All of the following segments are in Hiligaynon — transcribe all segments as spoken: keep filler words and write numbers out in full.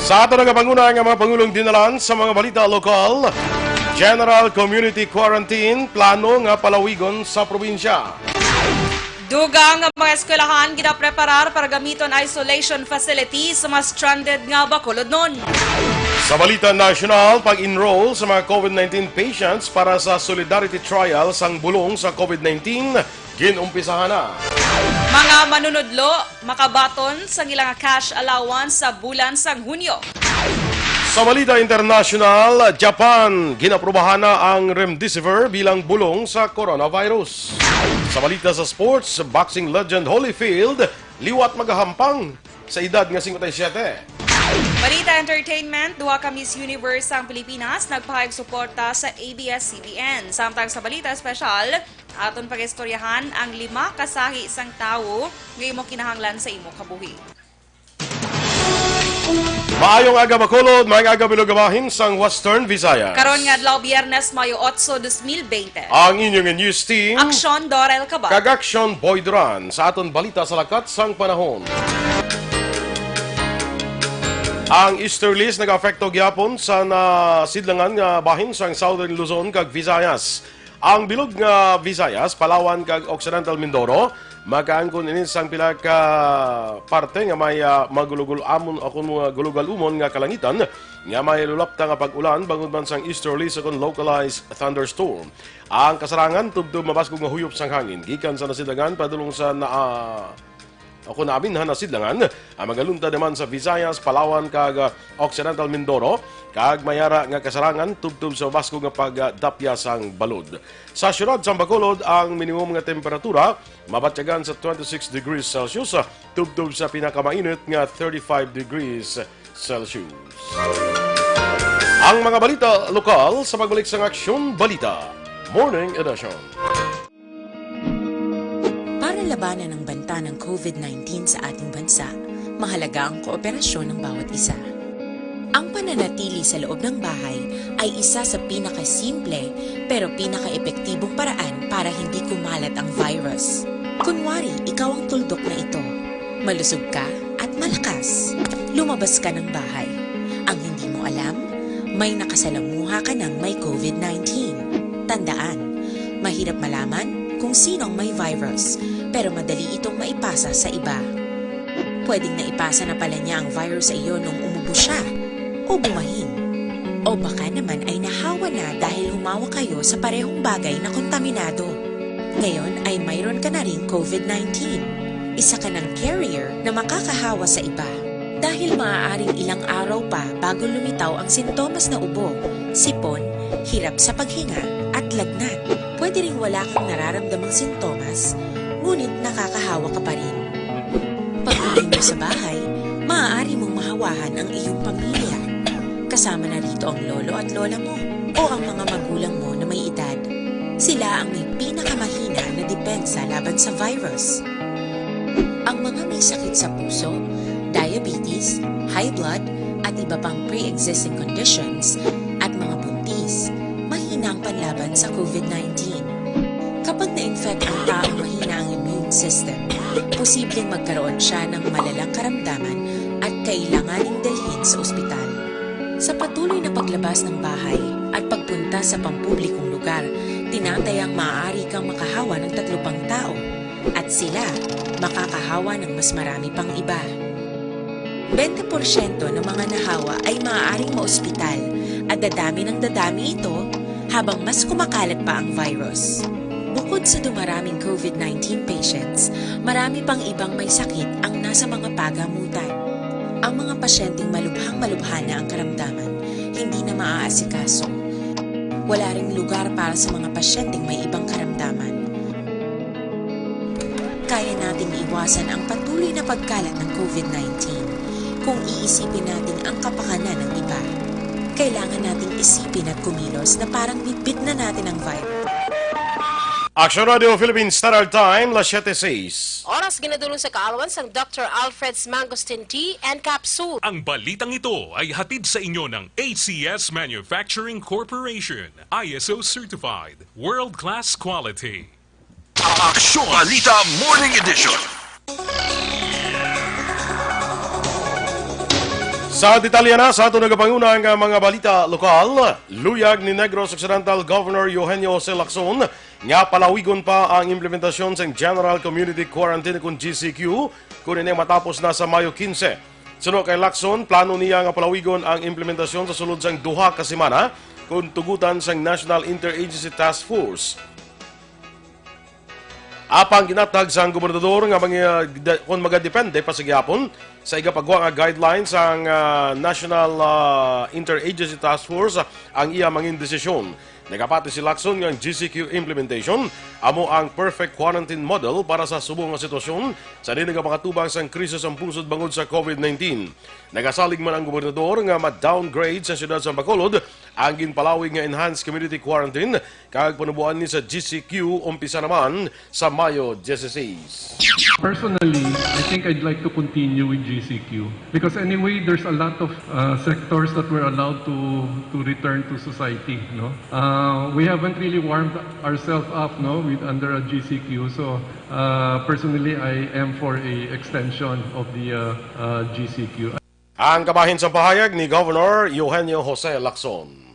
Sa ato nagapanguna nga mga pangulong dinalan sa mga balita lokal, General Community Quarantine, plano nga palawigon sa probinsya. Dugang nga mga eskwelahan ginapreparar para gamiton isolation facility sa mga stranded nga Bacolodnon. Sa balita nasyonal, pag-enroll sa mga COVID nineteen patients para sa Solidarity Trial sang bulong sa COVID nineteen, ginumpisahan na. Mga manunudlo makabaton sang ila nga cash allowance sa bulan sang Hunyo. Sa balita internasyonal, Japan, ginaprubahan na ang remdesivir bilang bulong sa coronavirus. Sa balita sa sports, boxing legend Holyfield liwat magahampang sa edad nga singkwenta y siyete. Balita entertainment, duha ka Miss Universe sang Pilipinas nagpahayag suporta sa A B S C B N. Samtang sa balita espesyal, aton pag-istoryahan ang lima ka sahi sang tawo nga imo kinahanglan sa imo kabuhi. Maayong aga, Bacolod. Maayong aga, bilog nga bahin sang Western Visayas. Karon nga adlaw, Biyernes, Mayo otso, dos mil bente. Ang inyong news team, Aksyon Dorel Cabal. Kag Aksyon Boy Duran. Sa aton balita sa lakat sang panahon. Ang easterlies nag-apekto gyapon sa nasidlangan nga bahin sang Southern Luzon kag Visayas. Ang bilog nga Visayas, Palawan, kag Occidental Mindoro, makaangkon ini sang pila ka parte nga may, ah, magulugul-amon o kon mga gulugal-umon nga kalangitan nga may lulapta nga pag-ulan bangod man sang easterlies o kon localized thunderstorm. Ang kasarangan tubtob mabaskog nga huyop sang hangin gikan sa nasidlangan padulong sa naa o kon naaminhan na sidlangan, ang magaluntad naman sa Visayas, Palawan, kag, ah, Occidental Mindoro, kag may ara nga kasarangan tubtob sa mabaskog nga pagdapya sang balod. Sa siyudad sang Bacolod, ang minimum nga temperatura mabatyagan sa twenty-six degrees Celsius, ah, tubtob sa pinakamainit nga thirty-five degrees Celsius. Ang mga balita lokal sa pagbalik sang Aksyon Balita Morning Edition. Para labanan ang banta ng COVID nineteen sa ating bansa, mahalaga ang kooperasyon ng bawat isa. Ang pananatili sa loob ng bahay ay isa sa pinakasimple pero pinakaepektibong paraan para hindi kumalat ang virus. Kunwari, ikaw ang tuldok na ito. Malusog ka at malakas. Lumabas ka ng bahay. Ang hindi mo alam, may nakasalamuha ka ng may COVID nineteen. Tandaan, mahirap malaman kung sino ang may virus, pero madali itong maipasa sa iba. Pwedeng naipasa na pala niya ang virus sa iyo nung umubo siya o bumahin. O baka naman ay nahawa na dahil humawa kayo sa parehong bagay na kontaminado. Ngayon ay mayroon ka na ring COVID nineteen. Isa ka ng carrier na makakahawa sa iba. Dahil maaaring ilang araw pa bago lumitaw ang sintomas na ubo, sipon, hirap sa paghinga, at lagnat. Pwede ring wala kang nararamdamang sintomas, ngunit nakakahawa ka pa rin. Pag-uwi mo sa bahay, maaari mong mahawahan ang iyong pamilya. Kasama na rito ang lolo at lola mo o ang mga magulang mo na may edad. Sila ang may pinakamahina na depensa laban sa virus. Ang mga may sakit sa puso, diabetes, high blood, at iba pang pre-existing conditions, at mga buntis, mahina ang panlaban sa COVID nineteen. Kapag na-infect ang taong mahina ang immune system, posibleng magkaroon siya ng malalang karamdaman at kailanganing dalhin sa ospital. Sa patuloy na paglabas ng bahay at pagpunta sa pampublikong lugar, tinatayang maaari kang makahawa ng tatlo pang tao at sila makakahawa ng mas marami pang iba. Bente porsyento ng mga nahawa ay maaaring maospital at dadami ng dadami ito habang mas kumakalat pa ang virus. Bukod sa dumaraming COVID nineteen patients, marami pang ibang may sakit ang nasa mga pagamutan. Ang mga pasyenteng malubhang-malubha na ang karamdaman, hindi na maaasikaso. Wala ring lugar para sa mga pasyenteng may ibang karamdaman. Kaya nating iwasan ang patuloy na pagkalat ng COVID nineteen kung iisipin natin ang kapakanan ng iba. Kailangan nating isipin at kumilos na parang bitbit na natin ang virus. Action Radio Philippines Standard Time, las siete seis. Oras ginadulong sa kaalawan sang Doctor Alfred's Mangosteen Tea and Capsule. Ang balitang ito ay hatid sa inyo ng A C S Manufacturing Corporation, I S O certified, world-class quality. Aksyon Balita Morning Edition. Sa detalye na sa aton nagapanguna nga mga balita lokal, luyag ni Negros Occidental Governor Eugenio Jose Lacson nga palawigon pa ang implementasyon sang General Community Quarantine, kun G C Q, kun ini matapos na sa Mayo quince. Suno kay Lacson, plano niya nga palawigon ang implementasyon sa sulod sang duha ka semana, kun tugutan sang National Interagency Task Force. Apang ginatag sang gobernador nga mga, kon magadepende pa sa gihapon sa igapagwa nga guidelines sang, ah, National, ah, Interagency Task Force ang iya mangin desisyon. Nagapati si Lacson nga ang G C Q implementation amo ang perfect quarantine model para sa subong nga sitwasyon sa di nagapakatubang sang krisis ang pungsod bangod sa COVID nineteen. Nagasalig man ang gobernador nga ma-downgrade sa siyudad sa Bacolod ang ginpalawig nga enhanced community quarantine, kag panuboan ni sa G C Q umpisa naman sa Mayo diyesiseis. Personally, I think I'd like to continue with G C Q because anyway, there's a lot of uh, sectors that were allowed to to return to society. No, uh, we haven't really warmed ourselves up, no, with under a G C Q. So uh, personally, I am for a extension of the uh, uh, G C Q. Ang kabahin sa pahayag ni Governor Eugenio Jose Lacson.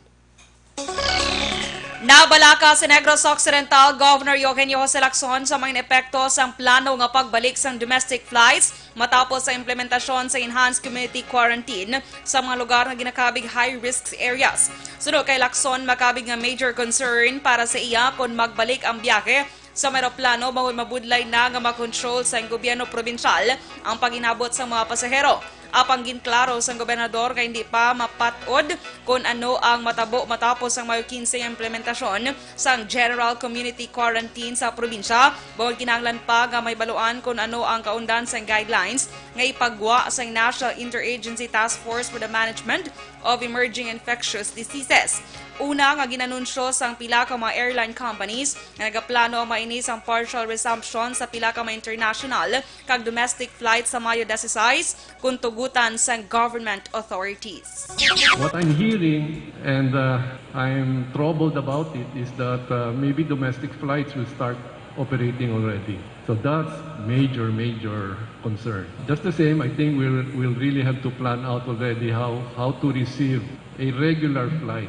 Nabalaka si Negros Occidental Governor Eugenio Jose Lacson sa mga epekto sang plano nga pagbalik sang domestic flights matapos sa implementasyon sa enhanced community quarantine sa mga lugar nga ginakabig high risk areas. Suno kay Lacson, makabig nga major concern para sa iya kon magbalik ang biyahe sa mga eroplano bangod mabudlay na nga makontrol sang gobyerno probinsyal ang pag-inabot sang mga pasahero. Apang ginklaro sang gobernador nga hindi pa mapat-od kon ano ang matabo matapos ang Mayo quince nga implementasyon sang general community quarantine sa probinsya, bangod kinahanglan pa nga mahibaluan kon ano ang kaundan sang guidelines nga ipagwa sang National Interagency Task Force for the Management of Emerging Infectious Diseases. Una nga ginanunsyo sang pila ka mga airline companies nga nagaplano ang maini sang partial resumption sa pila ka mga international kag domestic flights sa Mayo diyesisais, kon tugutan sang government authorities. What I'm hearing and uh, I'm troubled about it is that uh, maybe domestic flights will start operating already. So that's major, major concern. Just the same, I think we'll, we'll really have to plan out already how, how to receive a regular flight.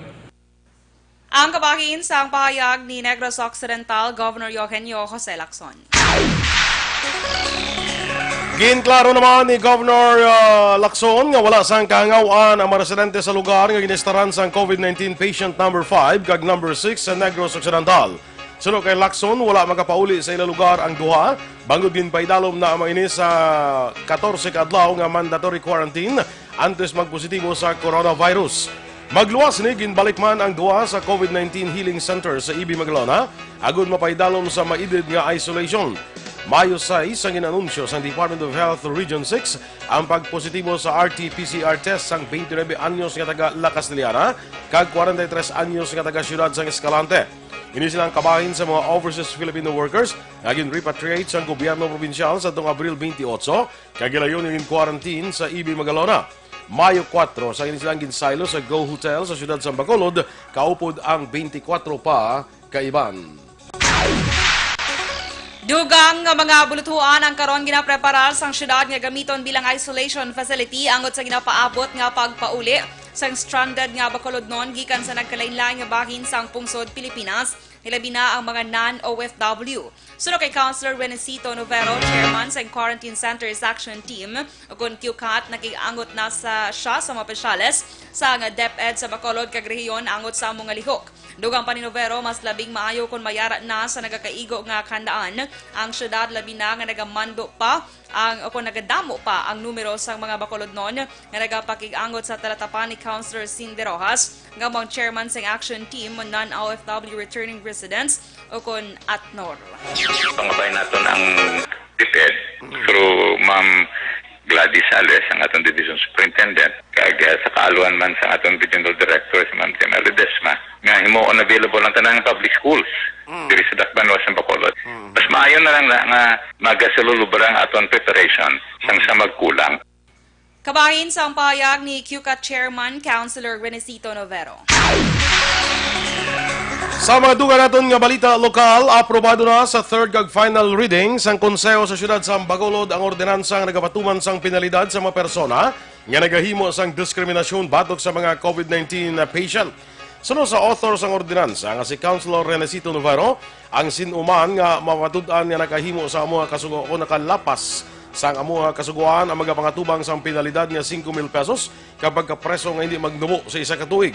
Ang kabahin sang pahayag ni Negros Occidental Governor Eugenio Jose Lacson. Ginklaro naman ni Governor, ah, Lacson nga wala sang kahangaw-an ang mga residente sa lugar nga ginistaran sang COVID nineteen patient number five kag number six sa Negros Occidental. Suno kay Lacson, wala makapauli sa ila lugar ang duha, bangod ginpaidalom na ang mga ini sa katorse ka adlaw nga mandatory quarantine antes magpositibo sa coronavirus. Magluwas ni, ginbalik man ang duha sa COVID nineteen healing center sa E B Magalona agud mapaidalom sa maidid nga isolation. Mayo sais ang ginanunsyo sang Department of Health Region six ang pagpositibo sa R T P C R test sang twenty-nine anyos nga taga La Castellana kag forty-three anyos nga taga siyudad sang Escalante. Ini sila ang kabahin sa mga overseas Filipino workers nga gin-repatriate sang gobyerno probinsyal sadtong Abril twenty-eight kag gilayon nga gin-quarantine sa E B Magalona. Mayo kuwatro, sang ini sila ang ginsaylo sa Go Hotel sa siyudad sang Bacolod, kaupod ang twenty-kuwatro pa ka iban. Dugang nga mga buluthuan ang karon ginapreparar sang siyudad nga gamiton bilang isolation facility angot sa ginapaabot nga pagpauli sang stranded nga Bacolodnon gikan sa nagkalainlain nga bahin sang pungsod Pilipinas, hilabi na ang mga non-O F W. Suno kay Councilor Renesito Novero, chairman sang Quarantine Centers Action Team, ukon Q CAT, nakig-angot na sa siya sa mga opisyales sang DepEd sa Bacolod kag rehiyon angot sa amo nga lihok. Dugang pa ni Novero, mas labing maayo kon mayara na sa nagakaigo nga kahandaan ang syudad, labi na nga nagamando pa ang, o kon nagadamo pa ang numero sang mga Bacolodnon nga nagapakig-angot sa talatapan ni Councilor Cindy Rojas, nga amo ang chairman sang Action Team on Non-O F W Returning Residents, o kon atnor. Pangabay naton ang DepEd through Ma'am Gladys Sales, ang aton division superintendent, kag, ah, sa kaalwan man sa aton regional director, si Ma'am Tina Ledesma, nga himuon available ang tanang public schools diri sa Dakbanuas ng Bacolod. Mas maayo na lang na nga magasalulubra ang aton preparation sang sa magkulang. Kabahin sang pahayag ni Q CAT Chairman Councilor Renesito Novero. Sa mga dugang naton nga balita lokal, aprobado na sa third kag final reading sang Konseho sa Siyudad sa Bacolod ang ordinansa nga nagapatuman sang penalidad sa mga persona nga nagahimo sang diskriminasyon batok sa mga COVID nineteen na patient. Suno sa author sang ordinansa nga si Councilor Renecito Navarro, ang sin-o man nga mapatud-an nga nakahimo sa amo nga kasugo o nakalapas sang amo nga kasugoan ang magapangatubang sang penalidad nga singko mil pesos kag pagkapreso nga hindi magnubo sa isa ka tuig.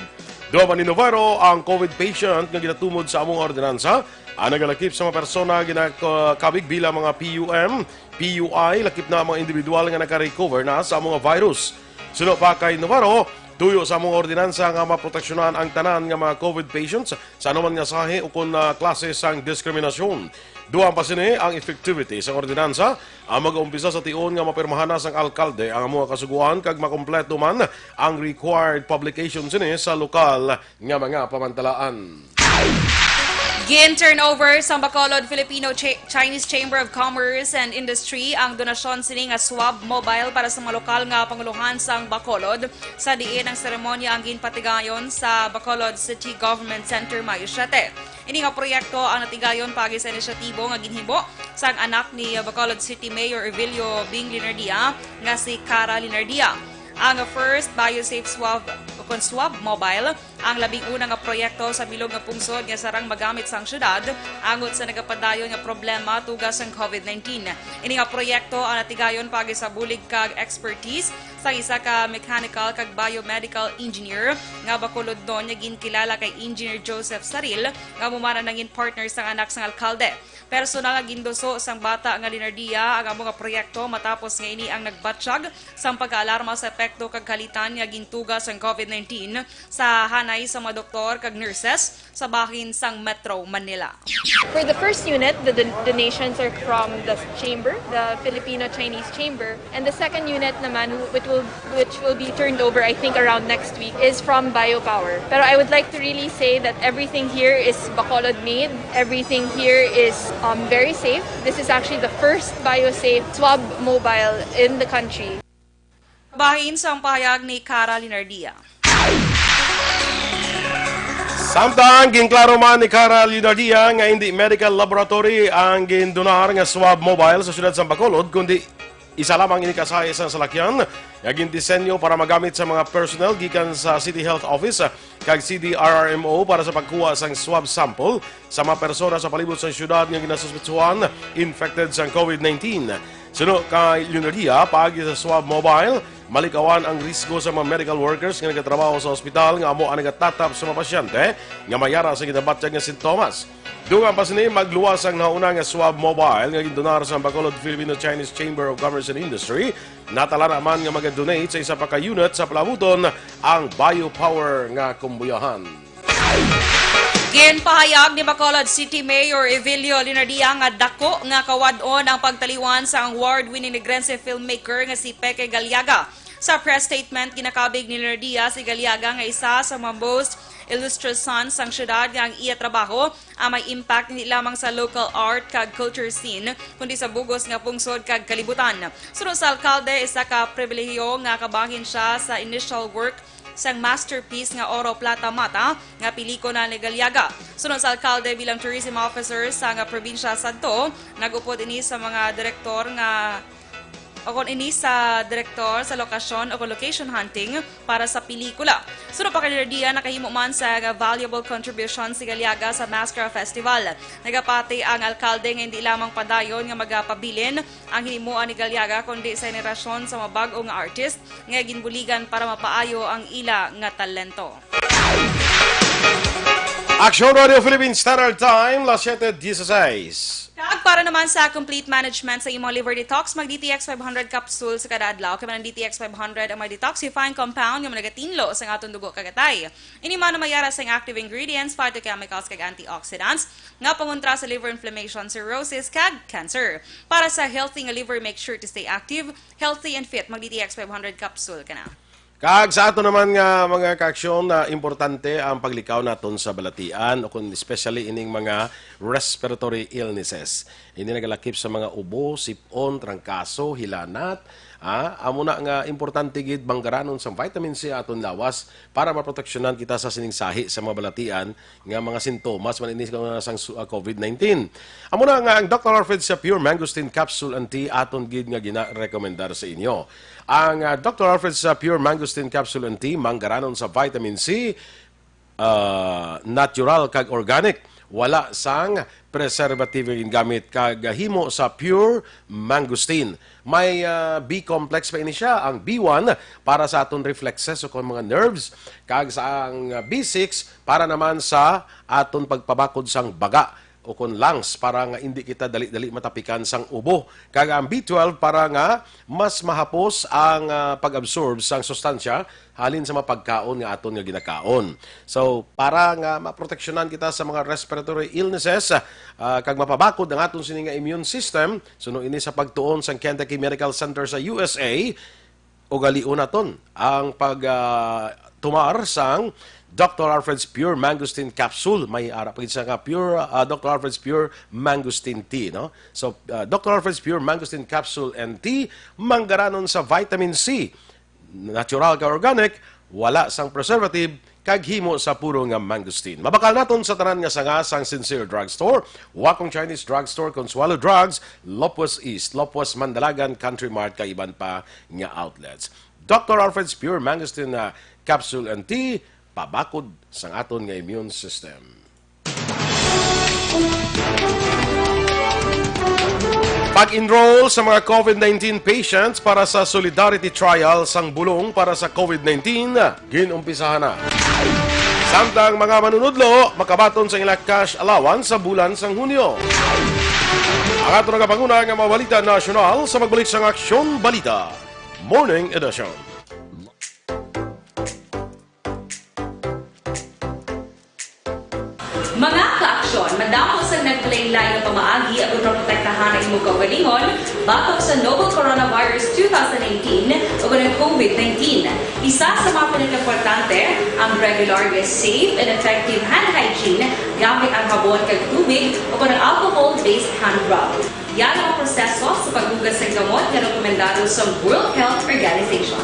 Duha man ni Navarro, ang COVID patient nga ginatumod sa amo nga ordinansa ang nagalakip sa mga persona ginakabig bilang mga P U M, P U I, lakip na ang mga individual nga naka-recover na sa amo nga virus. Suno pa kay Navarro, tuyo sa amo nga ordinansa nga maproteksyonan ang tanan nga mga COVID patients sa anuman nga sahi ukon na klase sang diskriminasyon. Dugang pa sini, ang effectivity sang ordinansa ang mag-umpisa sa tion nga mapirmahan na sang alkalde ang amo nga kasugoan kag makompleto man ang required publication sini sa lokal nga mga pamantalaan. Gin-turnover sang Bacolod Filipino Chi- Chinese Chamber of Commerce and Industry ang donasyon sini nga swab mobile para sa mga lokal nga pangulohan sang Bacolod, sa diin ang seremonya ang ginpatigayon sa Bacolod City Government Center Mayo siete. Ini nga proyekto ang natigayon paagi sa inisyatibo nga ginhimo sang anak ni Bacolod City Mayor Evilio Bing Linardia nga si Cara Linardia. Ang first BioSafe Swab o kon Swab Mobile ang labing una nga proyekto sa bilog nga pungsod nga sarang magamit sang syudad angot sa nagapadayon nga problema tuga sang COVID nineteen. Ini nga proyekto ang natigayon paagi sa bulig kag expertise sang isa ka mechanical kag biomedical engineer nga Bacolodnon nga ginkilala kay Engineer Joseph Saril nga amo man ang nangin partner sang anak sang alkalde. Personal nga ginduso sang bata nga Linardia ang amo nga proyekto matapos nga ini ang nagbatyag sang pag-aalarma sa epekto kag kalitan nga gintuga sang COVID nineteen sa hanay sa mga doktor kag nurses sa bahin sang Metro Manila. For the first unit, the don- donations are from the chamber, the Filipino-Chinese Chamber, and the second unit naman, who- which will which will be turned over, I think, around next week, is from Biopower. Pero I would like to really say that everything here is Bacolod made. Everything here is um, very safe. This is actually the first BioSafe swab mobile in the country. Bahin sang pahayag ni Cara Linardia. Samtang ginklaro man ni Cara Linardia nga hindi medical laboratory ang gindonar nga swab mobile sa siyudad sang Bacolod, kundi isa lamang ini ka sahi sang salakyan nga gindisenyo para magamit sa mga personnel gikan sa City Health Office kag C D R R M O para sa pagkuha sang swab sample sa mga persona sa palibot sang siyudad nga ginasuspetsuhan infected sang COVID nineteen. Suno kay Leonadia, paagi sa swab mobile, malikawan ang risgo sa mga medical workers nga nagatrabaho sa ospital nga amo ang nagatatap sa mga pasyente nga may ara sa ginabatyag nga sintomas. Dugang pa sini, magluwas ang nauna nga swab mobile nga gindonar sa Bacolod Filipino-Chinese Chamber of Commerce and Industry. Natala naman nga maga-donate sa isa pa ka unit sa palabuton ang Biopower nga kumbuyahan. Ginpahayag ni Bacolod City Mayor Evilio Linardia nga dako nga kawad-on ang pagtaliwan sa award-winning Negrense filmmaker nga si Peke Galiaga. Sa press statement, ginakabig ni Linardia si Galiaga nga isa sa mga most illustrious sons sang syudad nga ang iya trabaho ang may impact hindi lamang sa local art kag culture scene, kundi sa bugos nga pungsod kag kalibutan. Suno sa alkalde, isa ka pribilehiyo nga kabahin siya sa initial work sang masterpiece nga Oro Plata Mata nga pelikula ni Galiaga. Suno sa alkalde, bilang tourism officer sa nga probinsya sadto, nag-upod ini sa mga direktor nga o kon ini sa direktor sa lokasyon o kon location hunting para sa pelikula. Suno pa kay Linardia, nakahimo man sa valuable contribution si Galiaga sa Maskara Festival. Nagapati ang alkalde nga hindi lamang padayon nga magapabilin ang hinimuan ni Galiaga, kundi sa henerasyon sa mga bag-o nga artist nga ginbuligan para mapaayo ang ila nga talento. Aksyon Radio Philippines Standard Time, las siete dieciséis. Kag para naman sa complete management sa imong liver detox, mag D T X five hundred capsule sa kada adlaw. Kay man ang D T X five hundred ang may detoxifying compound nga nagatinlo sa aton dugo kag atay. Ini man ang may ara sa active ingredients, phytochemicals, kag antioxidants nga pangontra sa liver inflammation, cirrhosis, kag cancer. Para sa healthy nga liver, make sure to stay active, healthy, and fit. Mag D T X five hundred capsule ka na. Kag sa ato naman nga mga kaaksyon, na importante ang paglikaw naton sa balatian, o kung especially ining mga respiratory illnesses. Ini nagalakip sa mga ubo, sip-on, trangkaso, hilanat, Ah, amo na nga importante gid manggaranon sang vitamin C aton lawas para maproteksyonan kita sa sining sahi sa mga balatian nga mga sintomas man ini sa, sang su-, ah, covid nineteen. Amo na nga ang Doctor Alfred sa Pure Mangosteen Capsule and Tea aton gid nga ginarekomendar sa inyo. Ang, ah, Doctor Alfred sa Pure Mangosteen Capsule and Tea manggaranon sa vitamin C, ah, natural kag organic. Wala sang preservative nga gingamit kag himo sa pure mangosteen. May, ah, B complex pa ini siya, ang B one para sa aton reflexes o kon mga nerves, kag sa ang, ah, B six para naman sa aton pagpabakod sang baga o kon lungs para nga indi kita dali-dali matapikan sang ubo, kag ang B twelve para nga mas mahapos ang, ah, pag-absorb sang sustansya halin sa mga pagkaon nga aton nga ginakaon. So, para nga maproteksyonan kita sa mga respiratory illnesses, ah, kag mapabakod ang aton sini nga immune system, suno ini sa pagtuon sang Kentucky Medical Center sa U S A, ugalion naton ang pag, ah, tumar sang Doctor Alfred's Pure Mangosteen Capsule. May ara pa gid sa nga Pure, ah, Doctor Alfred's Pure Mangosteen Tea, no? So, ah, Doctor Alfred's Pure Mangosteen Capsule and Tea, manggaranon sa vitamin C, natural ka organic, wala sang preservative, kag himo sa puro nga mangosteen. Mabakal naton sa tanan nga sanga sang Sincere Drugstore, Wakong Chinese Drugstore, Consuelo Drugs, Lopez East, Lopez Mandalagan, Country Mart, kag iban pa nga outlets. Doctor Alfred's Pure Mangosteen, ah, Capsule and Tea, pabakod sang aton nga immune system. Pag-enroll sa mga covid nineteen patients para sa Solidarity Trial sang bulong para sa covid nineteen ginumpisahan na. Samtang mga manunudlo makabaton sa ila cash allowance sa bulan sang Hunyo. Ang ato nagapanguna nga mga balita nasyonal sa pagbalik sang Aksyon Balita Morning Edition. Mga kaaksyon, madamo sang nagpalain-lain nga pamaagi ang pagprotektahan ang imong kaugalingon batok sa novel coronavirus two thousand nineteen o ang covid nineteen. Isa sa mga pinakaimportante, ang regular nga safe and effective hand hygiene gamit ang habon kag tubig o ang alcohol-based hand rub. Yari ang proseso sa paghugas sa gamot nga rekomendado sa World Health Organization.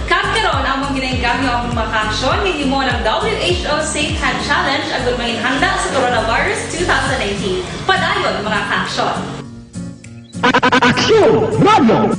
Kag karon, among ginaengganyo ang mga kaaksyon nga himo ng W H O Safe Hand Challenge agud manginhanda sa coronavirus two thousand nineteen. Padayon, mga kaaksyon. Aksyon Radio!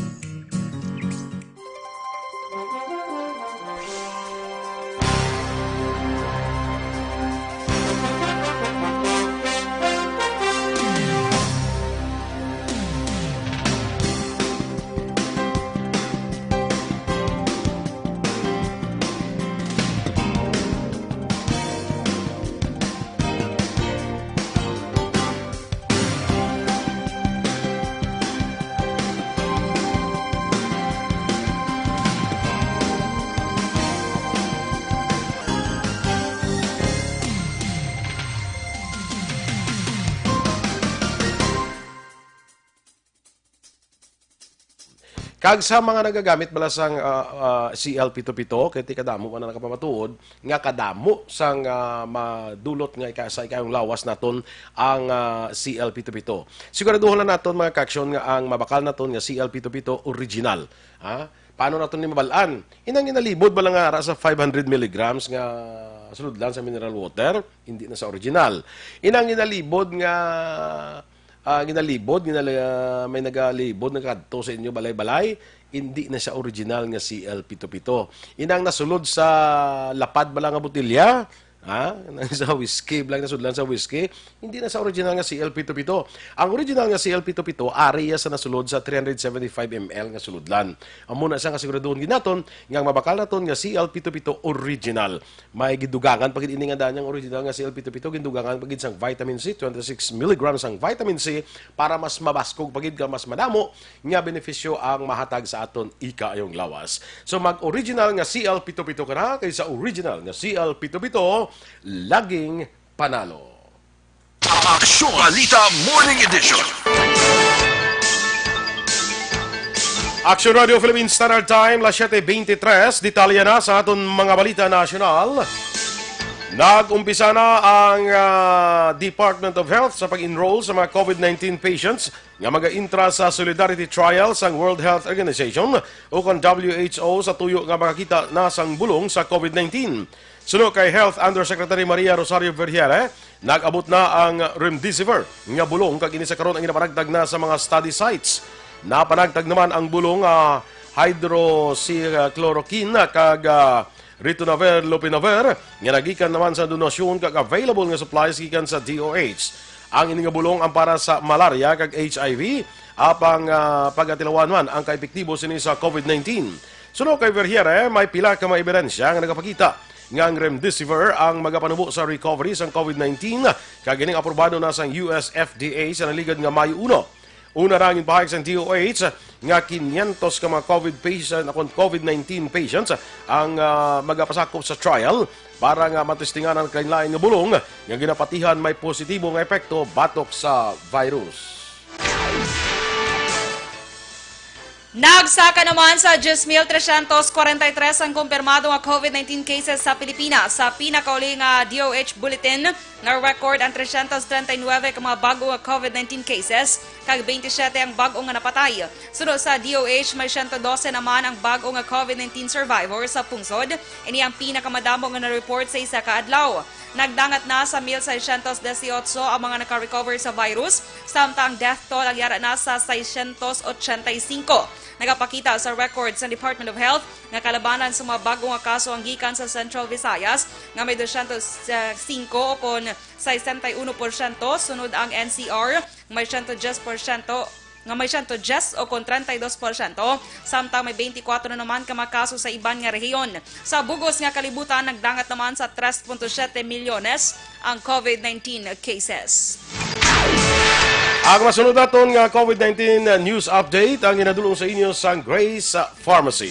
Kag sa mga nagagamit bala sang, ah, ah, C L pito pito, kay ti kadamo man ang nakapamatuod nga kadamo sang, ah, madulot nga ika-, sa ikayong lawas naton ang, ah, C L pito pito. Siguraduhon lang naton, mga kaaksyon, nga ang mabakal naton nga C L pito pito original. Ha? Paano naton ni mabal-an? Inang ginalibod bala nga ara sa five hundred milligrams nga sulodlan sa mineral water, hindi na sa original. Inang ginalibod nga, ah, ginalibod, ginala-, may nagalibod, nagkadto sa inyo balay-balay, hindi na siya original nga C L pito pito. Inang nasulod sa lapad bala nga botelya, ha? Nang sa whiskey, bala nga nasudlan sa whiskey, hindi na sa original nga C L pito pito. Ang original nga C L pito pito, ari iya sa nasulod sa three hundred seventy-five M L nga sulodlan. Amo na siya nga siguraduhon gid naton nga ang mabakal naton nga C L pito pito original. May gidugangan pa gid ini nga daan niyang original nga C L pito pito, gindugangan pa gid sang vitamin C, twenty-six milligrams ang vitamin C para mas mabaskog pa gid ka mas madamo nga benepisyo ang mahatag sa aton ikaayong lawas. So mag-original nga C L pito pito ka na kaysa original nga C L pito pito, laging panalo. Aksyon Balita Morning Edition. Action Radio Philippine Standard Time, las siete veintitrés. Detalye na sa aton mga balita nasyonal. Nag-umpisa na ang, ah, Department of Health sa pag-enroll sa mga COVID nineteen patients nga mag-intra sa Solidarity Trial sang World Health Organization, ukon W H O, sa tuyo nga makakita na sang bulong sa COVID nineteen. Suno kay Health Undersecretary Maria Rosario Vergeire, nag-abot na ang remdesivir nga bulong, kag ini sa karon ang ginapanagtag na sa mga study sites. Napanagtag naman ang bulong, ah, hydroxychloroquine kag, ah, ritonavir lopinavir nga nagikan naman sa donasyon kag available nga supplies gikan sa D O H. Ang ini nga bulong ang para sa malaria kag H I V, apang, ah, pagatilawan man ang kaepektibo sini sa COVID nineteen. Suno kay Vergeire, may pila ka mga ebidensya nga nagapakita nga ang remdesivir ang magapanubo sa recovery sang COVID nineteen, kag ining aprobado na sang U S F D A sa naligad nga Mayo uno. Una ra ang ginpahayag sang D O H nga kinyentos ka mga COVID patient, akon COVID nineteen patients ang, ah, magapasakop sa trial para nga matestingan ang kalainlain nga bulong nga ginapatihan may positibo nga epekto batok sa virus. Nagsaka naman sa diyes mil tresyentos kwarenta y tres ang kumpirmado nga COVID nineteen cases sa Pilipinas. Sa pinakauli nga D O H bulletin, na-record ang tresyentos trenta y nuebe ka mga bag-o nga COVID nineteen cases, kag twenty-seven ang bag-o nga napatay. Suno sa D O H, may siyento dose naman ang bag-o nga COVID nineteen survivor sa pungsod. Ini ang pinakamadamo nga na-report sa isa ka adlaw. Nagdangat na sa mil seiscientos dieciocho ang mga naka-recover sa virus, samtang ang death toll ang yara na sa seiscientos ochenta y cinco. Nagapakita sa record sa Department of Health nga kalabanan sa mga bag-o nga kaso ang gikan sa Central Visayas, nga may dosyentos singko o kon sesenta y uno porsyento, sunod ang N C R, may siyento diyes porsyento, nga may siyento diyes o kon treinta y dos porsyento, samtang may twenty-four na naman ka mga kaso sa iban nga rehiyon. Sa bugos nga kalibutan, nagdangat naman sa tres punto siete milyones ang COVID nineteen cases. Ang masunod naton nga COVID nineteen news update ang ginadulong sa inyo sang Grace Pharmacy.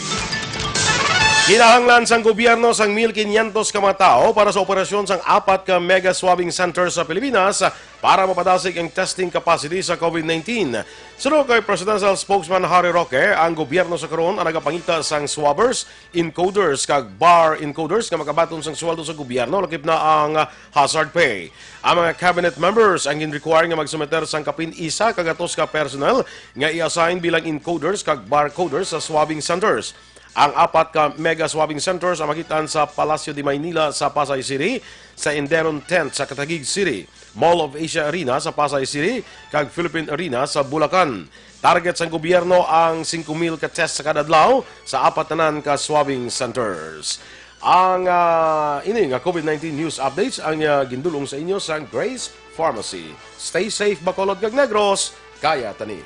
Kinahanglan sang gobyerno sang mil kinyentos ka mga tawo para sa operasyon sang apat ka mega swabbing center sa Pilipinas para mapadasig ang testing capacity sa COVID nineteen. Suno kay Presidential Spokesman Harry Roque, ang gobyerno sa karon ang nagapangita sang swabbers, encoders kag bar encoders nga makabaton sang sweldo sa gobyerno, lakip na ang hazard pay. Ang mga cabinet members ang gin-require nga magsumiter sang kapin isa ka gatos ka personnel nga i-assign bilang encoders kag bar coders sa swabbing centers. Ang apat ka mega swabbing centers ang makit-an sa Palacio de Maynila sa Pasay City, sa Inderon Tent sa Taguig City, Mall of Asia Arena sa Pasay City, kag Philippine Arena sa Bulacan. Target sang gobyerno ang singko mil ka test sa kada adlaw sa apat tanan ka swabbing centers. Ang, ah, ini nga COVID nineteen news updates ang, ah, gindulong sa inyo sang Grace Pharmacy. Stay safe, Bacolod kag Negros. Kaya tani.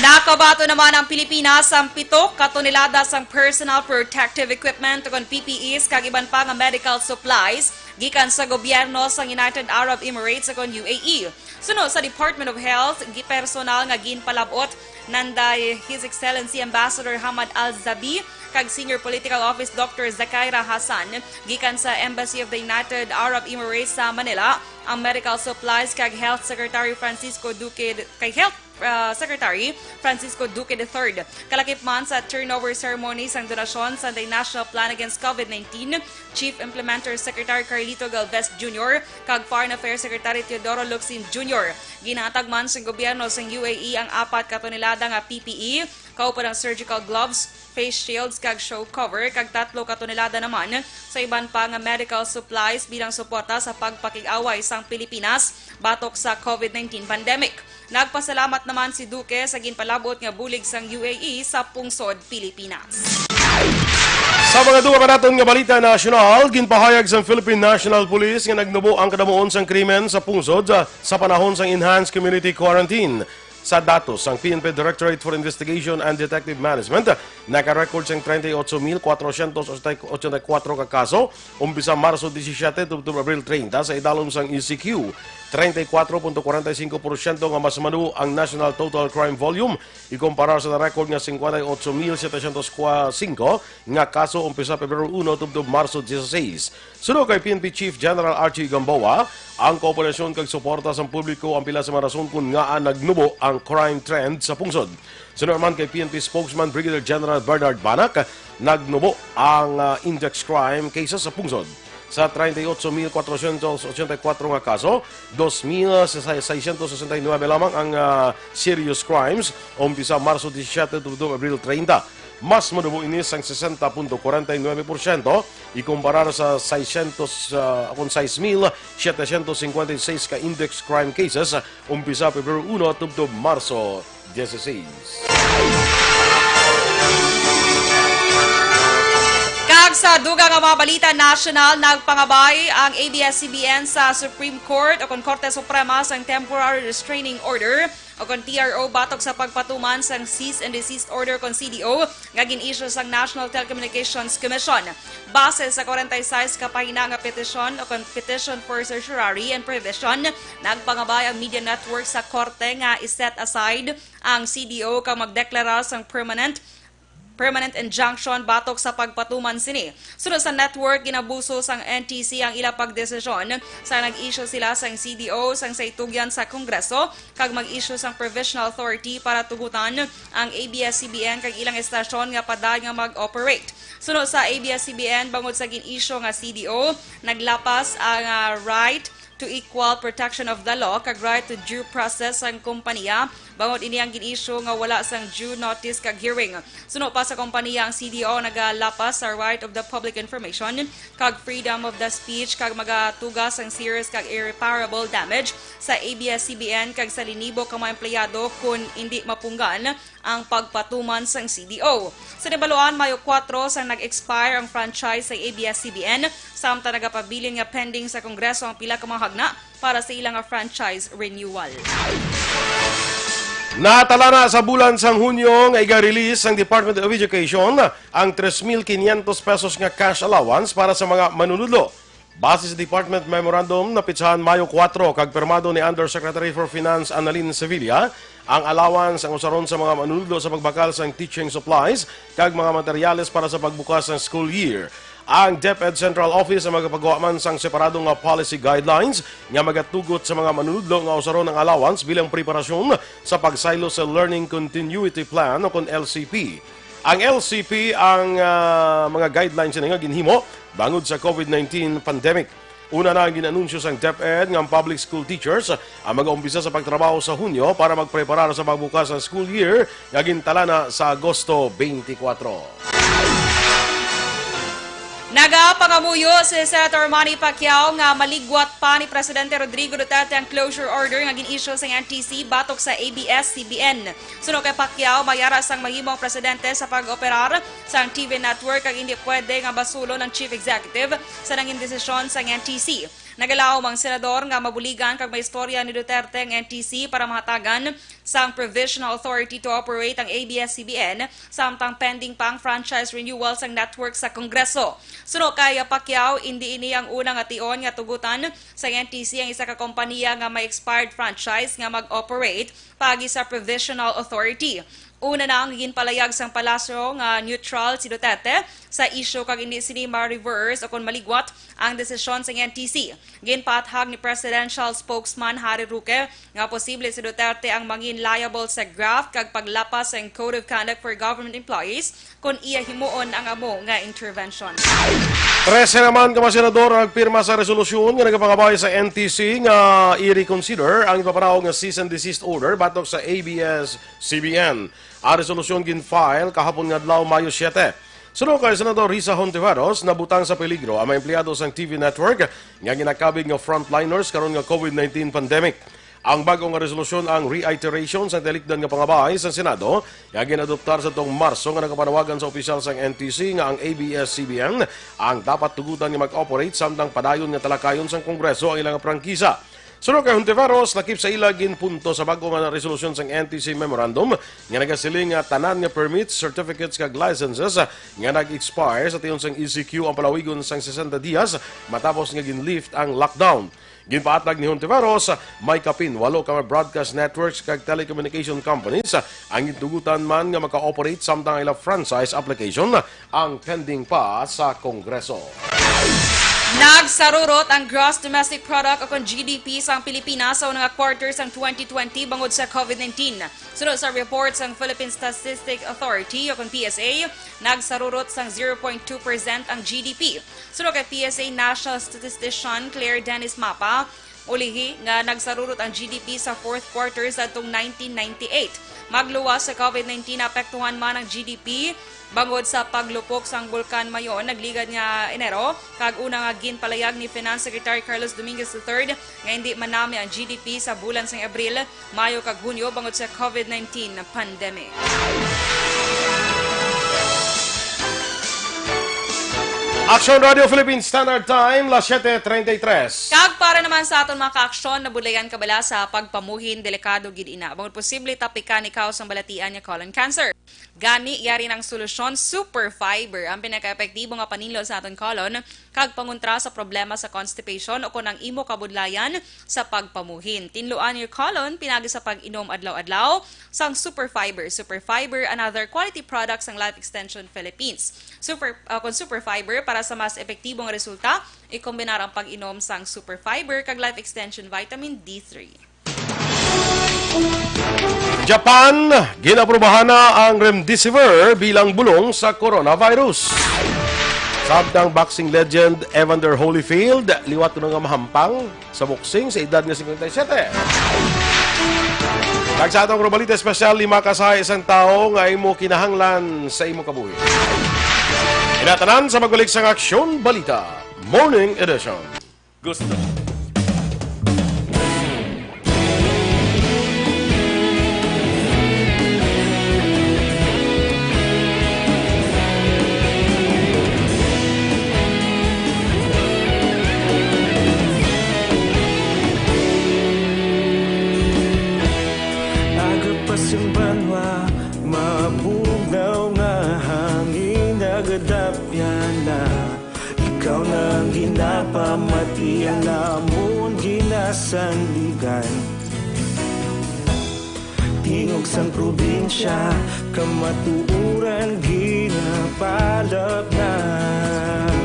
Nakabaton naman ang Pilipinas sang pito ka tonelada sang personal protective equipment, kon P P Es, kag iban pa nga medical supplies gikan sa gobyerno sang United Arab Emirates, kon U A E. Suno sa Department of Health, gipersonal nga ginpalab-ot nanday His Excellency Ambassador Hamad Al-Zabi kag Senior Political Office Doctor Zakaira Hassan gikan sa Embassy of the United Arab Emirates sa Manila ang Medical Supplies kag Health Secretary Francisco Duque de, kay Health, ah, Secretary Francisco Duque the third. Kalakip man sa turnover ceremony sang donasyon sa the National Plan Against COVID nineteen, Chief Implementer Secretary Carlito Galvez Junior kag Foreign Affairs Secretary Teodoro Locsin Junior. Ginhatag man sang gobyerno sang U A E ang apat ka tonelada nga P P E, kaupod ang surgical gloves, face shields, kag show cover, kag tatlo ka tonelada naman sa iban pa nga medical supplies bilang suporta sa pagpakig-away sang Pilipinas batok sa COVID nineteen pandemic. Nagpasalamat naman si Duque sa ginpalabot nga bulig sang U A E sa pungsod Pilipinas. Sa mga dugang pa naton nga balita nasyonal, ginpahayag sang Philippine National Police nga nagnubo ang kadamuon sang krimen sa pungsod, ah, sa panahon sang enhanced community quarantine. Sa datos sang P N P Directorate for Investigation and Detective Management, naka-record sang treinta y ocho mil cuatrocientos ochenta y cuatro ka kaso umpisa Marso disisiete tubtob Abril treinta sa idalom sang E C Q. Treinta y cuatro punto cuarenta y cinco porsyento nga mas manubo ang national total crime volume ikumpara sa na-record nga cincuenta y ocho mil setecientos cinco nga kaso umpisa Pebrero uno tubtob Marso dieciséis. Suno kay P N P Chief General Archie Gamboa, ang kooperasyon kag suporta sang publiko ang pila sa mga rason kon ngaa nagnubo ang crime trend sa pungsod. Suno naman kay P N P Spokesman Brigadier General Bernard Banac, nagnubo ang, ah, index crime cases sa pungsod. Sa treinta y ocho mil cuatrocientos ochenta y cuatro nga kaso, dos mil seiscientos sesenta y nueve lamang ang, ah, serious crimes umpisa Marso disisiete tubtob Abril treinta. Mas manubo ini sang sesenta punto kwarenta y nuebe porsyento ikumparar sa seiscientos, ah, kon sais mil setecientos cincuenta y seis ka index crime cases umpisa Pebrero uno tubtob Marso dieciséis. Kag sa dugang nga mga balita nasyonal, nagpangabay ang A B S C B N sa Supreme Court o kon Korte Suprema sang temporary restraining order o kon T R O batok sa pagpatuman sang cease and desist order kon C D O nga gin-issue sang National Telecommunications Commission. Base sa kwarenta y sais ka pahina nga petisyon o kon petition for certiorari and prohibition, nagpangabay ang media network sa korte nga i-set aside ang C D O kag magdeklara sang permanent permanent injunction batok sa pagpatuman sini. Suno sa network, ginabuso sang N T C ang ila pagdesisyon sa nag-issue sila sang C D O sang sa itugyan sa Kongreso kag mag-issue sang provisional authority para tugutan ang A B S C B N kag ilang estasyon nga padayon nga mag-operate. Suno sa A B S C B N, bangod sa gin-issue nga C D O, naglapas ang, ah, right to equal protection of the law kag right to due process sang kompanya, bangod ini ang gin-issue nga wala sang due notice kag hearing. Suno pa sa kompanya, ang C D O nagalapas sa right of the public information kag freedom of the speech kag magatuga sang serious kag irreparable damage sa A B S C B N kag sa linibo ka mga empleyado kon indi mapunggan ang pagpatuman sang C D O. Sa nabaluan, Mayo kuwatro sang nag-expire ang franchise sa A B S C B N, samtang nagapabilin nga pending sa Kongreso ang pila ka mga hagna para sa ila nga franchise renewal. Natalana sa bulan sang Hunyo nga iga-release sang Department of Education ang tres mil quinientos pesos nga cash allowance para sa mga manunudlo. Base sa department memorandum, napitsahan Mayo kuwatro kag pirmado ni Undersecretary for Finance Annalyn Sevilla, ang allowance ang usaron sa mga manunudlo sa pagbakal sang teaching supplies kag mga materyales para sa pagbukas sang school year. Ang DepEd Central Office ang magapagawa man sang separado nga policy guidelines nga magatugot sa mga manunudlo nga usaron ang allowance bilang preparasyon sa pagsaylo sa Learning Continuity Plan o kon L C P. Ang L C P ang, ah, mga guidelines ini nga ginhimo bangod sa COVID nineteen pandemic. Una na ang gin-anunsyo sang DepEd nga ang public school teachers ang mag-umpisa sa pagtrabaho sa Hunyo para magpreparar sa pagbukas sa school year nga gintalana sa Agosto twenty-four. Nagapangamuyo si Senator Manny Pacquiao nga maligwat pa ni Presidente Rodrigo Duterte ang closure order nga gin-issue sang N T C batok sa A B S C B N. Suno kay Pacquiao, may ara sang mahimo ang presidente sa pag-operar sang T V network kag indi pwede nga basulon ang chief executive sa nangin desisyon sang N T C. Nagalaom ang senador nga mabuligan kag maistorya ni Duterte ang N T C para mahatagan sang provisional authority to operate ang A B S C B N, samtang pending pa ang franchise renewal sang network sa Kongreso. Suno kay Pacquiao, indi ini ang una nga tion nga tugutan sang N T C ang isa ka kompanya nga may expired franchise nga mag-operate paagi sa provisional authority. Una na ang ginpalayag sang palasyo nga neutral si Duterte sa isyu kag indi sini ma-reverse o kon maligwat ang desisyon sang N T C. Ginpaathag ni Presidential Spokesman Harry Roque nga posible si Duterte ang mangin liable sa graft kag paglapas sang Code of Conduct for Government Employees kon iya himuon ang amo nga intervention. Trese naman ka mga senador ang nagpirma sa resolusyon nga nagapangabay sa N T C nga i-reconsider ang ipapanaog nga cease and desist order batok sa A B S C B N. Ang resolusyon gin-file kahapon nga adlaw, Mayo siete. Suno kay Senador Risa Hontiveros, nabutang sa peligro ang mga empleyado sang T V network nga ginakabig nga frontliners karon nga COVID nineteen pandemic. Ang bag-o nga resolusyon ang reiteration sa tilikdan nga pangabay sa Senado nga gin-adoptar sa tong Marso nga nagapanawagan sa opisyal sang N T C nga ang A B S C B N ang dapat tugutan nga mag-operate samtang padayon nga talakayon sang Kongreso ang ilang prangkisa. Suno kay Hontiveros, lakip sa ila ginpunto sa bag-o nga resolusyon sang N T C memorandum nga nagasiling nga tanan nga permits, certificates kag licenses nga nag-expire sa tion sang E C Q ang palawigon sang sesenta dias matapos nga gin-lift ang lockdown. Ginpaathag ni Hontiveros, may kapin walo ka mga broadcast networks kag telecommunication companies ang gintugutan man nga maka-operate samtang ang ila franchise application ang pending pa sa Kongreso. Nagsarurot ang gross domestic product o kon G D P sang Pilipinas sa una nga quarter sang twenty twenty bangod sa COVID nineteen. Suno sa report sang Philippine Statistics Authority o kon P S A, nagsarurot sang zero point two percent ang G D P. Suno kay P S A National Statistician Claire Dennis Mapa, ulihi nga nagsarurot ang G D P sa fourth quarter sa atong nineteen ninety-eight. Magluwas sa COVID nineteen, naapektuhan man ang G D P bangod sa paglupok sang Bulkan Mayon. Nagligad nga Enero, kag una nga ginpalayag ni Finance Secretary Carlos Dominguez the third nga hindi manami ang G D P sa bulan sang Abril, Mayo kag Hunyo bangod sa COVID nineteen pandemic. Aksyon Radio Philippines Standard Time, las siete treinta y tres. Kag para naman sa aton mga kaaksyon, nabudlayan ka bala sa pagpamuhin, delikado gid ina. Bangod posible tapikan ikaw sang balatian nga colon cancer. Gani, yari ang solusyon, Super Fiber, ang pinakaepektibo nga paninlo sa aton colon kag pangontra sa problema sa constipation o kon ang imo kabudlayan sa pagpamuhin. Tinluan your colon pinagi sa pag-inom adlaw-adlaw sang Super Fiber. Super Fiber, another quality product sang Life Extension Philippines. Super, ah, kon Super Fiber, para sa mas epektibong resulta, ikombinar ang pag-inom sang Super Fiber kag Life Extension Vitamin D three. Japan, gin-aprubahan na ang remdesivir bilang bulong sa coronavirus. Samtang boxing legend Evander Holyfield, liwat kuno nga mahampang sa boxing sa edad nga singkwenta y siyete. Kag sa atong balita espesyal, lima ka sahi sang tawo nga imo kinahanglan sa imo kabuhi. Ina tanan sa pagbalik sang Aksyon Balita Morning Edition. Gusto. Agapas ang banwa, mabugnaw nga hangin, nagadapyan na. Ikaw na ang ginapamati, ang amon ginasandigan. Tingog sang probinsya, kamatuoran ginapalabnag.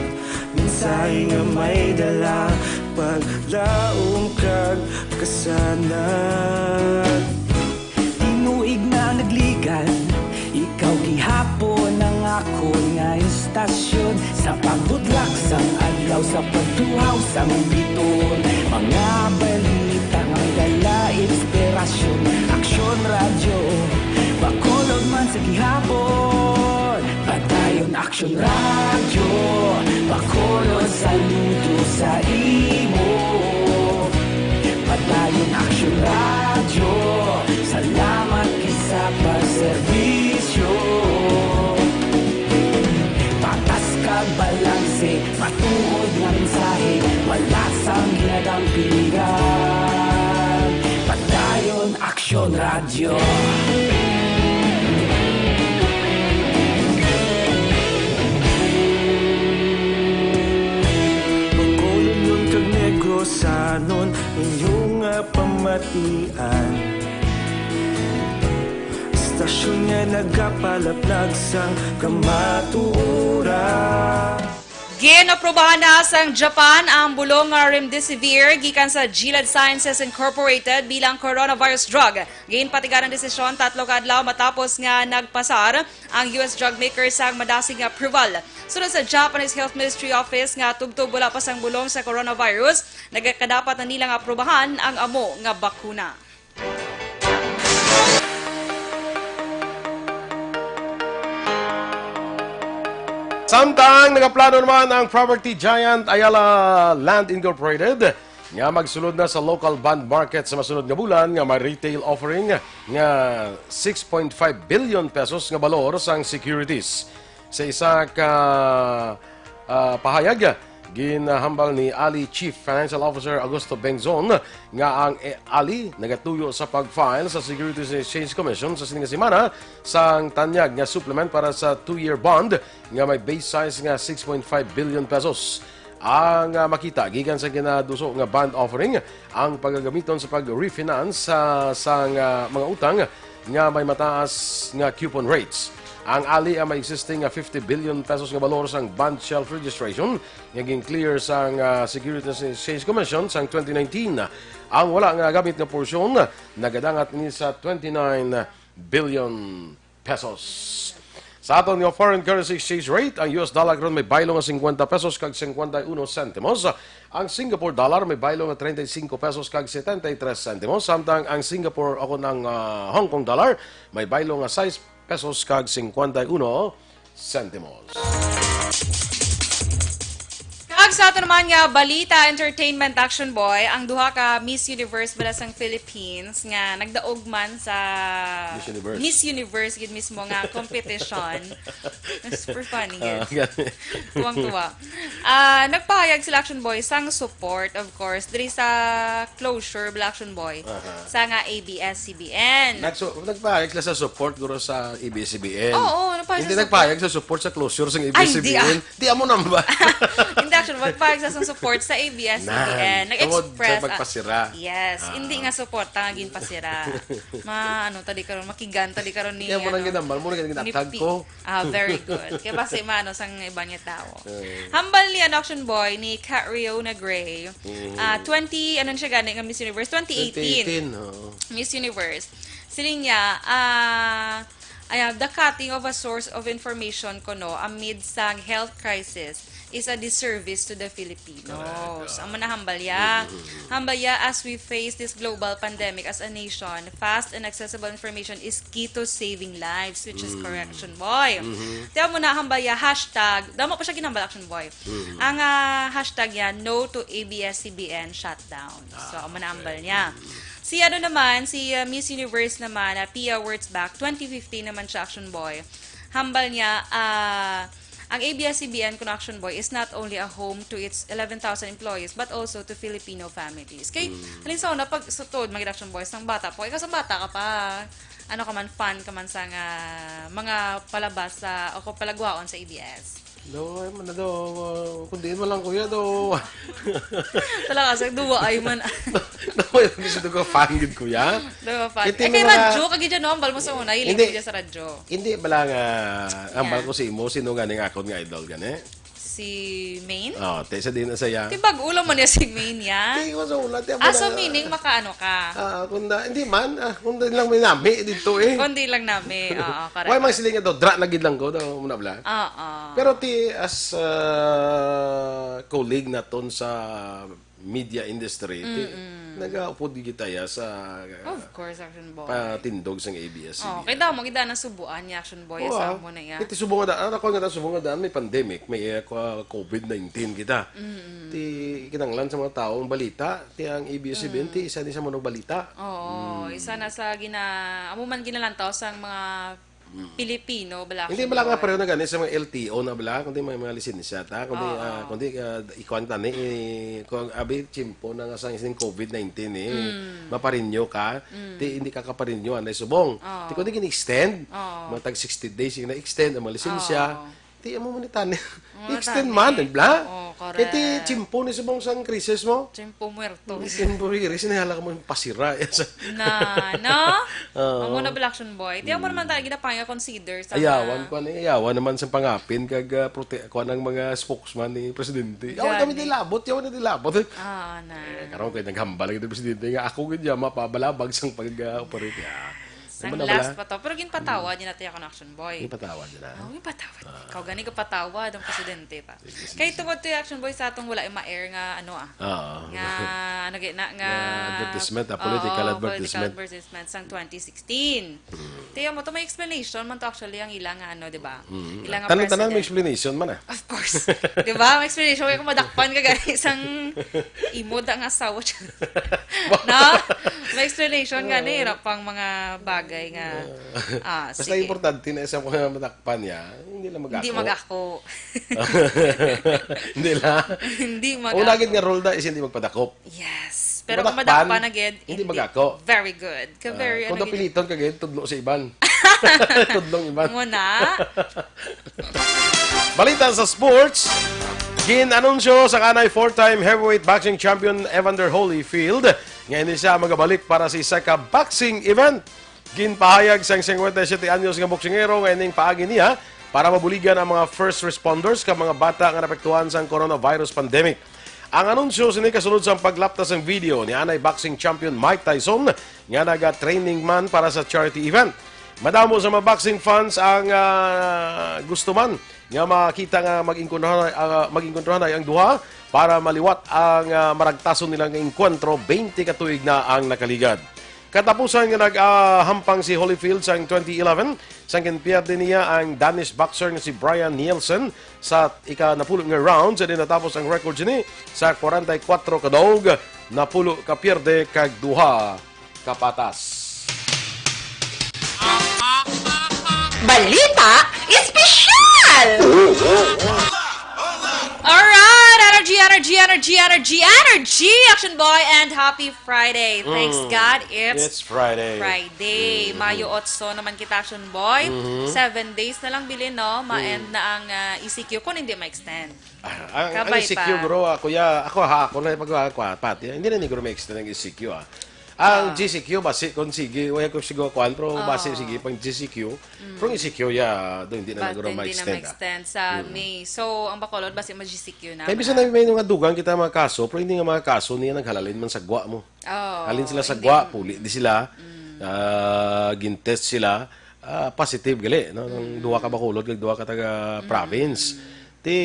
Mensahe nga may dala, paglaom kag kasanag. Tinuig na nagligan, ikaw gihapon ang akon nga istasyon. Sa pagbudlak sang adlaw, sa pagtuhaw sang biton, mga balita nga may dala inspirasyon. Aksyon Radyo, Bacolod man sa gihapon. Padayon Aksyon Radyo, Bacolod, saludo sa imo. Padayon Aksyon Radyo, salamat kay sa pagserbisyo. Patas kag balanse, matuod nga mensahe, wala sang ginadampigan. Padayon Aksyon Radyo. Bacolodnon kag Negrosanon, inyo nga pamatian. Sa Stasyon nga nagapalaplag sang kamatuoran. Ginaprobahan na sang Japan ang bulong nga remdesivir gikan sa Gilead Sciences Incorporated bilang coronavirus drug. Ginpatigan ang desisyon tatlo ka adlaw matapos nga nagpasar ang U S drug maker sang madasig nga approval. Sunod sa Japanese Health Ministry Office nga tubtob wala pa sang bulong sa coronavirus, nagakadapat na nila nga aprobahan ang amo nga bakuna. Samtang nagaplano naman ang property giant Ayala Land Incorporated nga magsulod na sa local bond market sa masunod nga bulan nga may retail offering nga six point five billion pesos nga balor sang securities. Sa isa ka, ah, pahayag, ginhambal ni Ali Chief Financial Officer Augusto Bengzon nga ang, eh, Ali nagatuyo sa pag-file sa Securities and Exchange Commission sa sini nga semana sang tanyag nga supplement para sa two-year bond nga may base size nga six point five billion pesos. Ang, ah, makita gikan sa ginaduso nga bond offering ang pagagamiton sa pag-refinance sa, sang, ah, mga utang nga may mataas nga coupon rates. Ang Ali ang may existing nga fifty billion pesos nga balor sang bond shelf registration nga gin-clear sang, ah, Securities and Exchange Commission sang twenty nineteen. Ang wala nga gamit nga porsyon nagadangat ini sa twenty-nine billion pesos. Sa aton nga foreign currency exchange rate, ang U S dollar karon may baylo nga cincuenta pesos kag cincuenta y uno centimos. Ang Singapore dollar may baylo nga treinta y cinco pesos kag setenta y tres centimos, samtang ang Singapore o kon ang, ah, Hong Kong dollar may baylo nga sais pesos kag cincuenta y uno centimos. Kag sa ato naman nga balita, entertainment, Action Boy, ang duha ka Miss Universe bala sang Philippines nga nagdaog man sa Miss Universe. Miss Universe gid mismo nga competition. Super funny, ah, gid. Gani. Tuwang-tuwa. Ah, nagpahayag sila, Action Boy, sang support, of course, diri sa closure bala, Action Boy, aha, sa nga A B S C B N. Nagsu-, nagpahayag sila sa support, guro, sa A B S C B N. Oo, nagpahayag. Hindi sa support. Nagpahayag sa support sa closure sa Ay, hindi, A B S C B N. Ah. Di amo nang ba? Hindi, actually, magpahayag sa support sa A B S C B N. Nan, tungod sa, nag-express, ah, pagpasira. Yes, ah, hindi nga support, nga ginpasira. Ma-, ano, tadi karon, makigan, tadi karon ni, di amo nang ano, ginambal mo, ni ginatag pi-, ko. Ah, very good. Kaya basi maano sang iba niya tao. Eh. Hambal ni, ano, Action Boy, ni Catriona Gray. Mm. Ah, twenty, ano siya gani nga Miss Universe? Twenty eighteen. Twenty eighteen, oo. Miss Universe. Siling niya, ah, ayan, the cutting of a source of information kuno amid sa health crisis is a disservice to the Filipinos. Correct, ah. Amo na hambal ya. Mm-hmm. Hambal ya, as we face this global pandemic as a nation, fast and accessible information is key to saving lives, which is correct, Action Boy. Mm-hmm. Tiyan mo na, hambal ya, hashtag, damo pa siya ginhambal, Action Boy. Mm-hmm. Ang, ah, hashtag ya, no to A B S C B N shutdown. So, ah, amo na hambal niya. Si ano naman, si, uh, Miss Universe naman, uh, Pia Wurtzbach, twenty fifteen naman siya, Action Boy. Hambal niya, ah, ang A B S C B N kuno, Action Boy, is not only a home to its eleven thousand employees, but also to Filipino families. Kay, mm, halimbawa na, pag sa tuod, mga Action Boys, sang bata po, ikaw sa bata ka pa, ano ka man, fan ka man sa nga, mga palabas sa, o kung palagwaon sa A B S? Do, ay man na do, uh, kung diin man lang, kuya, do. Talaga, sa duwa ay man. Do, do, ay, gusto ko, fan gid, kuya. Duwa fan. Iti Eh, kay mga radyo, kagi dyan, no? Ang bal mo sa una, hilig Hindi. ko dyan sa radyo. Hindi bala nga, ang Yeah. bal ko si imo, sino gani nga akon nga idol, gani? Si Main? Oh, te, sa din na saya. Ti bag-o lang man niya si Main, ya? Ti, ko sa una, ti, Ah, so wala. meaning makaano ka? Ah, kung da, hindi man, ah, kung da lang may nami dito, eh. Kundi lang nami, oo, correct. Why man sila nga daw, dra na gid lang ko, daw, muna bala? Oo. Pero ti, as, ah, colleague naton sa media industry, ti, Mm-mm. nagaupod gid kita ya sa, Of course, Action Boy. patindog sang A B S-C B N. Oh, kay daw mo gid na subuan ni Action Boy Oo, sa ah. amo na iya. Iti subong nga daan, ako nga daan, subong nga daan, may pandemic, may, eh, kwa-, covid nineteen kita. Mm-mm. Ti kinahanglan sa mga tao ang balita, ti ang A B S-C B N, Mm. ti isa ni sa mga balita. Oo, Mm. isa na sa gina-, amo man ginalantaw sang mga Mm. Pilipino, bala, Hindi Action bala nga Boy. pareho na gani sa mga L T O na bala, kundi may mga lisensya ta, kundi, Oo. ah, kundi, ah, ikuan ta ni, eh, kung abi, tiyempo na nga sa isang covid nineteen, eh, Mm. maparinyo ka, Mm. ti hindi ka kaparinyo, anay subong. Oo. Ti kundi gini-extend, Oo. mga tag sixty days yung na-extend ang mga lisensya. Oo. Ti amo man ni tani. Mga extend tani. Man, bla? Oo, correct. Kay ti tiyempo ni subong sang krisis mo. Tiyempo muerto. Tiyempo muerto. Sinahala ka mo yung pasira. Na, no? Oo. Amo na bala, Action Boy. Ti amo naman tayo ginapangya consider sa Ayawan mga ko ni, ayawan naman sa pangapin kag, ah, prote-, kuwan ang mga spokesman ni presidente. Yawan kami Gani. Dilabot, yawan na dilabot. Ah, na. Eh, karon kay naghambal ang presidente nga ako gid ya mapabalabag sang pag, ah, operate. Ah. Sang Ano na last bala? Pa to. Pero ginpatawad niya natin ako ng Action Boy. Ginpatawad niya na? Oo, ginpatawad. Ah. Ikaw gani ka patawad ang presidente pa. Sige, sige, Kay sige. Tungod to yung Action Boy sa atong wala yung ma-air nga ano ah. Oo. Nga ano gid na nga Nga advertisement, ah, political oo, advertisement. Political advertisement sang twenty sixteen. Mm. Tiyo mo to may explanation man to actually ang ila nga ano, di ba? Mm. Ila nga Tanan-tanan may president. Explanation man ah. Of course. Di ba? May explanation kaya kung madakpan ka gani isang imo da nga asawa. No? May explanation nga ni, ira pang mga bagay nga, ah, Basta sige. Importante na sa mga matakpan niya, hindi lang mag-ako. Hindi mag-ako. Hindi lang. Hindi mag-ako. Una gid nga rule da is hindi magpadakop. Yes. Pero kung Madakpan, madakpan na gid, hindi hindi. Mag-ako. Very good. Ka Ah, very, kung ano gid. Napiliton ka gid, tudlo si Iban. Tudlong Iban. Muna. Balita sa sports. Gin-anunsyo sa kanay four-time heavyweight boxing champion Evander Holyfield nga hindi siya magabalik para sa isa ka boxing event. Ginpahayag sang singkwenta y siyete anyos nga boksingero nga ining paagi niya para mabuligan ang mga first responders kag mga bata nga naapektuhan sang coronavirus pandemic. Ang anunsyo sini kasunod sang paglapta sang video ni anay boxing champion Mike Tyson nga naga-training man para sa charity event. Madamo sa mga boxing fans ang, ah, gusto man nga makita nga mag-inkontrahanay, ah, mag-inkontrahanay ang duha para maliwat ang, ah, maragtason nila nga engkwentro, twenty ka tuig na ang nakaligad. Katapusan nga nag-ahampang si Holyfield sang twenty eleven, sang ginpierde niya ang Danish boxer nga si Brian Nielsen sa ika-napulo nga round, sa di natapos ang record sini sa kwarenta y kuwatro ka daog, napulo ka pierde kag duha ka patas. Balita Espesyal! Alright! Energy, energy, energy, energy, energy! Action Boy and happy Friday! Thanks Mm. God, it's It's Friday. Friday. Mm-hmm. Mayo otso naman kita, Action Boy. Mm-hmm. Seven days na lang, bilin, no? Ma-end Mm. Na ang, ah, E C Q kung hindi ma-extend. Ah, ang, ang Kabay E C Q, pa. Bro, ako ya, ako ha, ako na pag, ah, kwa-, pati, hindi na ni guro ma-extend ang E C Q, ah. Ang Ah. G C Q, basi, kung sige, wala ko siguro kuwan, pero basi, Ah. Sige, pang G C Q, Mm. pero ang E C Q, ya, doon, hindi na But nagro hindi na ma-extend, ah. Ma-extend sa Mm. May. So, ang Bacolod, basi, mag-G C Q na Kaya bisan na. Na may mga dugang kita mga kaso, pero hindi nga mga kaso niya naghalalin man sa gwa mo. Oh, Halin sila sa hindi. Gwa, puli di sila, Mm. ah, gintest sila, ah, positive gali, no? Ang Mm. Duha ka Bacolod, kag duha ka taga Mm. Province. Ti,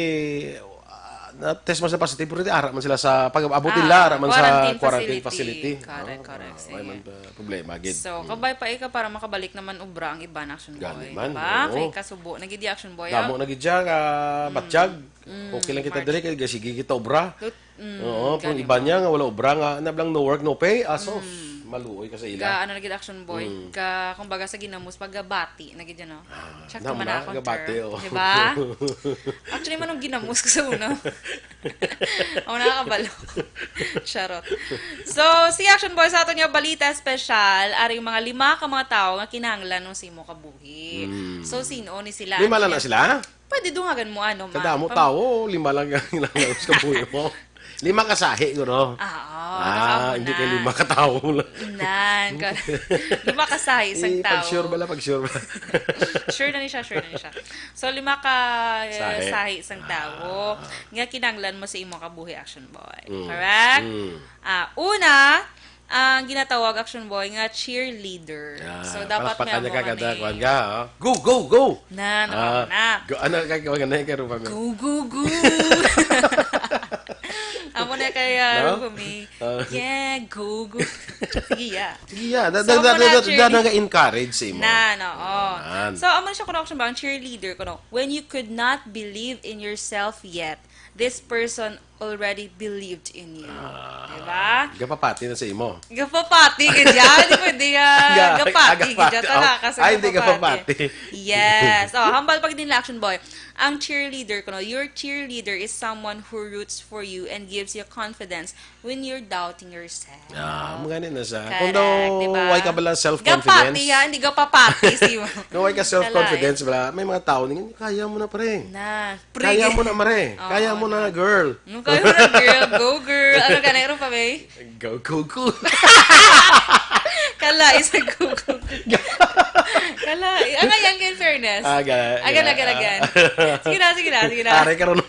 ah, na-test man sa positive, pero ti ara man sila sa, pag-abot Ah, nila, ara man sa quarantine quarantine facility. Facility. Correct, Ah, correct. Wala Sige. Man, ah, problema, gid. So, Mm. Kabay pa ika para makabalik naman ubra ang iban, Action Gani Boy, man, di ba? Oo. Kay kasubo, nagidi Action Boy, Damo ah. Na gid siya, ah, Mm. Batyag. Mm, Okay lang kita March. Diri, kay sige kita ubra. Tut-, mm, Oo, pero gani iba mo. Niya nga wala ubra nga, nablang no work, no pay, asos, Mm. Maluoy ka sa ila. Ga, ano na gid, Action Boy? Mm. Ga, kumbaga sa ginamos, pag gabati na gid, no? Ah, Check naman naman na na, akong gabati, term. Oh. Di ba? Actually, manong ginamos ko sa una. Ako nakakabalo. Charot. So, si Action Boy sa aton nga balita special, ari mga lima ka mga tawo nga kinahanglan no sa imo kabuhi. Mm. So, sino ni sila? Lima lang na sila? Pwede dungagan mo, ano, ma-, Kadamo pam- tawo, lima lang ang kinahanglan sa kabuhi mo. Lima ka sahi, guro. Ah, oo, Ah, tama hindi na. Kay lima ka tawo lang. Nan, ka-, lima ka sahi sang Eh, tawo. Pag-sure bala, pag-sure bala. Sure na ni siya, sure na ni siya. So, lima ka, eh, Sahi. Sahi sang tawo Ah. Nga kinanglan mo sa imong kabuhi, Action Boy. Mm. Correct? Mm. Ah, una, ang ginatawag, Action Boy, nga cheerleader. Ah, So, dapat may palakpakan niya amo ka, kada kami. Kuwan ka, oh. Go, go, go! Na, Ah, nakauna. Go, ano ka, kuwan ka na, kay Rupa, may Go, go, go! Amo na kay, ah, No? Rumi. Ah. Yeah, go, go. Sige, yeah. Sige, yeah. Da-, So, da-, da-, muna da-, da-, cheerleader. Da-, da-, encourage sa imo. Na, no, oh. Yan. So, amo na siya kuno, Action Boy, ang cheerleader kuno. When you could not believe in yourself yet, this person already believed in you. Ah. Diba? Gapapati na sa imo. Gapapati ka dyan. Hindi pwede yan. Ga-, Gapati ka dyan. gapati. Tala ka sa Ay, hindi gapapati. gapapati. Yes. Oh, hambal pa gid ni Action Boy. Ang cheerleader, kuno, your cheerleader is someone who roots for you and gives you confidence when you're doubting yourself. Ah, magani na siya. Correct, Kung daw, diba? why ka bala self-confidence? Gapati, ha? Hindi gapapati si mo. Kung why ka Kala, self-confidence, eh. bala, may mga tao, "Kaya mo na, pre. Na, pre. Kaya mo na, mare. Oo, Kaya mo na, na. girl." Nung kayo na, girl, go, girl. Ano ka na, meron pa, may? Go, go, go. Kala, isa go, go, go. Kala, eh, ano yan, in fairness? Aga, Again, aga, again, ah. again. Sige na, sige na, sige na. Aray ka ron.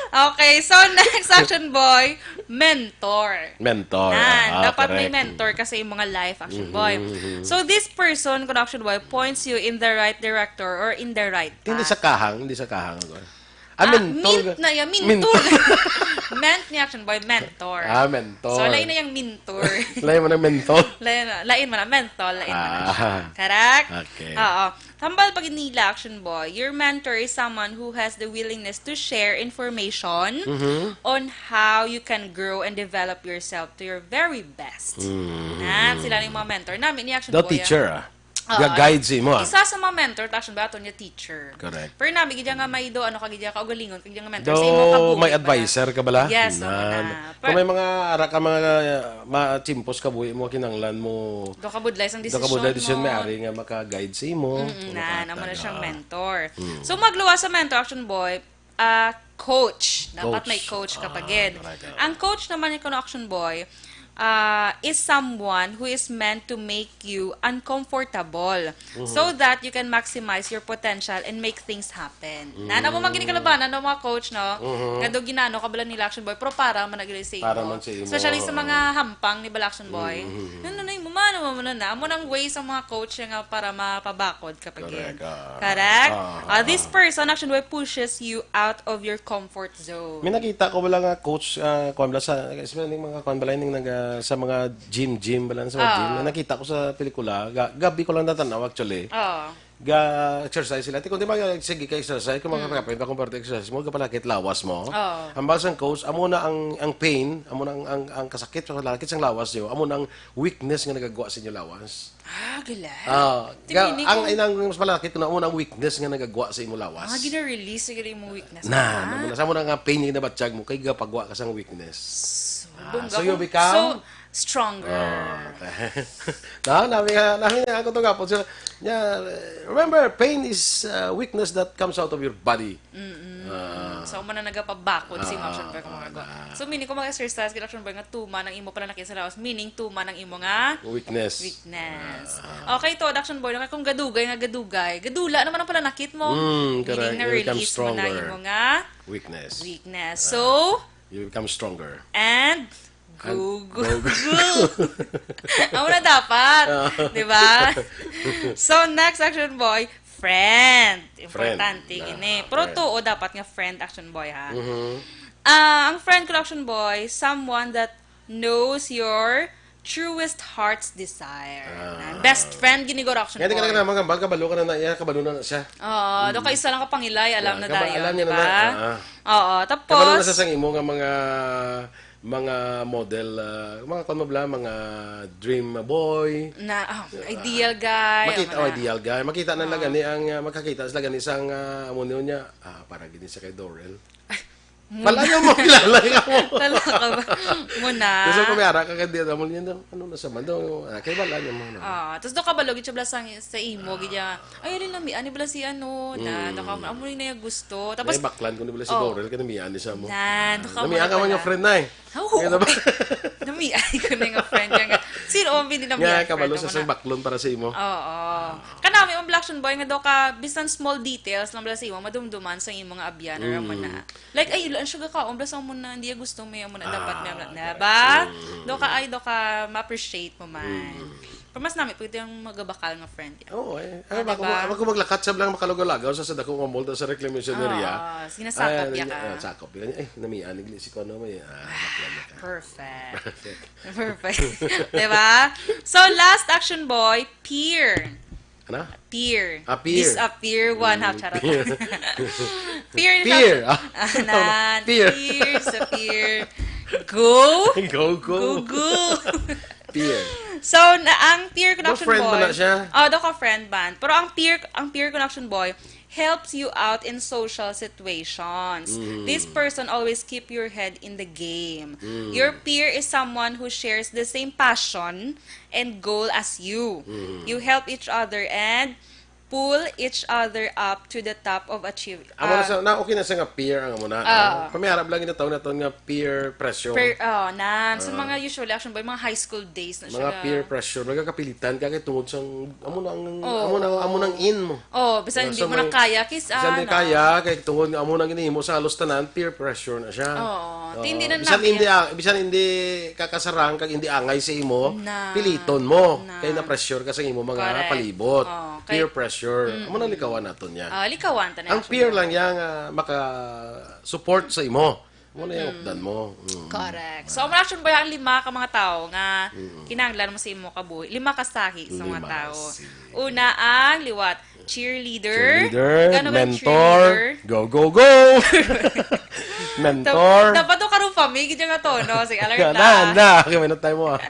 Okay, so next, Action Boy, mentor. Mentor. Nan, Ah, dapat may correct. mentor ka sa imong life, Action Mhm, Boy. mhm. So this person, kuno, Action Boy, points you in the right director or in the right Hindi path. sa kahang, hindi sa kahang ako. Ah, Ah, mentor mint ka. na yan, Mint. mintor. Ment ni Action Boy, mentor. Ah, mentor. So, lain na yung mintor. Lain mo ng mentor? Lain na, lain mo na, mentor, lain mo na siya. Ah. Correct? Okay. Oo. Tambal pag nila, Action Boy, your mentor is someone who has the willingness to share information Mhm. on how you can grow and develop yourself to your very best. Mhm. Yan, sila ni mga mentor. Nami ni Action Daw Boy, ah. teacher, ah. Oo. Ga-guide sa imo, ah. Isa sa mga mentor, ta, Action Boy, ato niya teacher. Correct. Pero nami, gid nga may do, ano ka, gid ka, ugalingon, gid nga mentor. Sa Daw imo kabuhi may pala. advisor ka bala? Yes, oo Nan. na. Kung Pero may mga ara ka, mga, uh, ma-, chimpos ka buhi mo, kinanglan mo. Do ka budlay sang Do ka budlay desisyon desisyon, may mo. ari nga maka-guide sa imo, Mm, na, maka-, naman na siyang ah. mentor. Mm. So, magluwas sa mentor, Action Boy, ah, coach. Dapat Coach. may coach ka pa Ah, gid. correct, ah. Ang coach naman ni kuno, Action Boy, ah, is someone who is meant to make you uncomfortable Mhm. so that you can maximize your potential and make things happen. Na, na mo man gini kalabanan, no, mga coach, no? Mhm. Nga do ginano ka bala nila, Action Boy, pero para man na gid sa imo. Para man sa imo, Especially sa oo. mga hampang ni bala, Action Boy. Mhm. Ano na imo man, ano man na. Amo nang way sa mga coach nga para mapabakod ka pa gid. Correct, ah. Correct? Ah, Ah, this ah. person, Action Boy, pushes you out of your comfort zone. May nakita ko bala nga coach, ah, kuwan bala sa, especially ning mga kuwan bala, ning naga-, sa mga gym, gym bala, sa mga gym. Ah. May nakita ko sa pelikula, ga-, gabi ko lang natanaw actually. Ah. Ga-exercise sila. Ti kung di ba, sige ka exercise, kung Mm. makakapit, kung parte exercise mo, gapalakit lawas mo. Ah. Ang basang coach, amo na ang, ang pain, amo na ang, ang, ang kasakit, sa palakit sang lawas niyo, amo na ang weakness nga nagagwa sa inyo lawas. Ah, gala. Ah, Ti ga-, meaning ang, kung ang mas malakit ko na una ang weakness nga nagagwa sa imo lawas. Ah, gina-release siguro imong weakness. Na, Ah. na muna sa mo na nga pain nga nabatyag mo, kay gapagwa ka sang weakness. So, Ah, bongga so you kung, become so, stronger. Ah, na, nami nga, nami nga ako to gapon. So, yeah, remember, pain is, uh, weakness that comes out of your body. Mm-mm. Ah. So, amo na nagapabakod si Ah, Action Boy kung ah, mga na. So, meaning kung mag-exercise ka, Action Boy, nga tuman ang imo pananakit sa lawas, meaning tuman ang imo nga Weakness. weakness. Ah. Okay, to, Action Boy, nga kung gadugay nga gadugay, gadula naman ang pananakit mo. Mm, Meaning correct. You become na-release mo na stronger. imo nga Weakness. weakness. Ah. So, You become stronger. and And go, go, go, go. go. Amo na dapat. Ah. Di ba? So, next, Action Boy, friend. Friend. Importante Ah, gini. Pero friend. tuo dapat nga friend, Action Boy, ha? Mhm. Ah, ang friend ko, Action Boy, someone that knows your truest heart's desire. Ah. Best friend, gini, go, Action Kaya di ka Boy. na naman, kabalo ka na na, iya, kabalo na na siya. Oo, do Mm. ka isa lang ka pangilay, alam Ah, na kaba-, dayon, alam niya di na ba? na, ah, ah. Oo, Kabalo na tapos sa sang imo nga mga, mga model, ah, mga kwan mo bala, mga, dream boy. Na, ah, Ah, ideal guy, makita, mga oh, ideal guy. Makita na lang Ah. gani ang, ah, makakita sila gani sang, ah, amo niyo niya, ah, para gini sa kay Dorel. Wala niya mo kilala ka mo. Wala ka ba? Muna. Gusto ko may ara ka kay Dorel, amo niya, ano na sa man daw, ah, kay wala niya mo, no? Ah, tapos do kabalo gid siya bala sang, sa imo, gid niya, "Ay, ali, namian ni bala si ano, na, Mm. naka-, amo ni na yung gusto." Tapos, May baklan ko ni bala si Oh. Dorel, kay namian ni sa mo. Na, naka-, Namian ka man wala. yung friend na eh. Oo. Kaya na ba? Namian ko na yung friend niya nga. Sino ang hindi namian Nga, friend kabalo sa mo sang na? baklon para sa imo. Oo. Kanami, ang Black Action Boy, nga daw ka, bisan small details lang bala sa imo, madumduman sa imo nga abyan, or amo Mm. na. Like, "Ay, ilaan siya gakaon, bala sa mo na, hindi niya gusto, may amo na, dapat may amo na." Ah, Diba? correct. Mm. Daw ka, ay, daw ka, ma-appreciate mo man. Mm. Pero mas nami, pwede ang magabakal nga friend. Oo, eh. Ah, Ano ba, di kung, ba? kung maglakat siya lang makalagaw-lagaw sa, sa dako nga mall, sa reclamation area. Ah, sige na, sakop Ay, ya ka. ah, sakop ya. Eh, namian, nagli si Kono, may, ah, bakla niya ka. Perfect. Perfect. Perfect. Di ba? So, last, Action Boy, peer. Ano? Peer. Ah, peer. Disappear one, ha, Mm, charot. Peer. Peer na Peer. siya. Ah, Anan, peer. Peer, sa peer. Go. Go, go. Go, go. Peer. So, na, ang peer connection friend boy, man na siya? Oh, do ka friend man. Pero ang peer, ang peer connection boy helps you out in social situations. Mm. This person always keep your head in the game. Mm. Your peer is someone who shares the same passion and goal as you. Mm. You help each other and pull each other up to the top of achieve. Amo na Ah. sa, na okay na sa nga peer ang amo na. Ah. Ah, pamiharap lang ginatawag naton nga peer pressure. Per, oh, nan. So, Ah. mga usually, action boy, mga high school days na siya Mga na. peer pressure, nagkakapilitan ka kay tungod sa amo na ang, Oo. amo na, amo nang in mo. Oh, bisan Ah, hindi so mo na may, kaya, kis-, bisan di ano. kaya, kay tungod nga amo nang ginahimo sa halos tanan, peer pressure na siya. Oo. Oo. Ti hindi na Bisan namin hindi ang, bisan hindi kakasarang kag hindi angay sa imo, Na. piliton mo. Na. Kay na-pressure ka sa imo mga Correct. palibot. Oo, kay Peer pressure. Mm. Amo nang likawan naton niya. Ah, likawan ta na Ang actually. peer lang niya nga maka-support sa imo. Amo na yung Mm. updan mo. Mm. Correct. So, amo na actually ba ang lima ka mga tao nga Mm. kinahanglan mo sa imo kabuhi? Lima ka sahi sa mga Lima, tao. sige. Una, ang liwat, cheerleader. Cheerleader, Kano ba ang mentor, cheerleader? Go, go, go! Mentor. Dapat to karon pa, may gid nga tono. Sige, alert Na, na, lang. na. Okay, may na tayo mo, ah.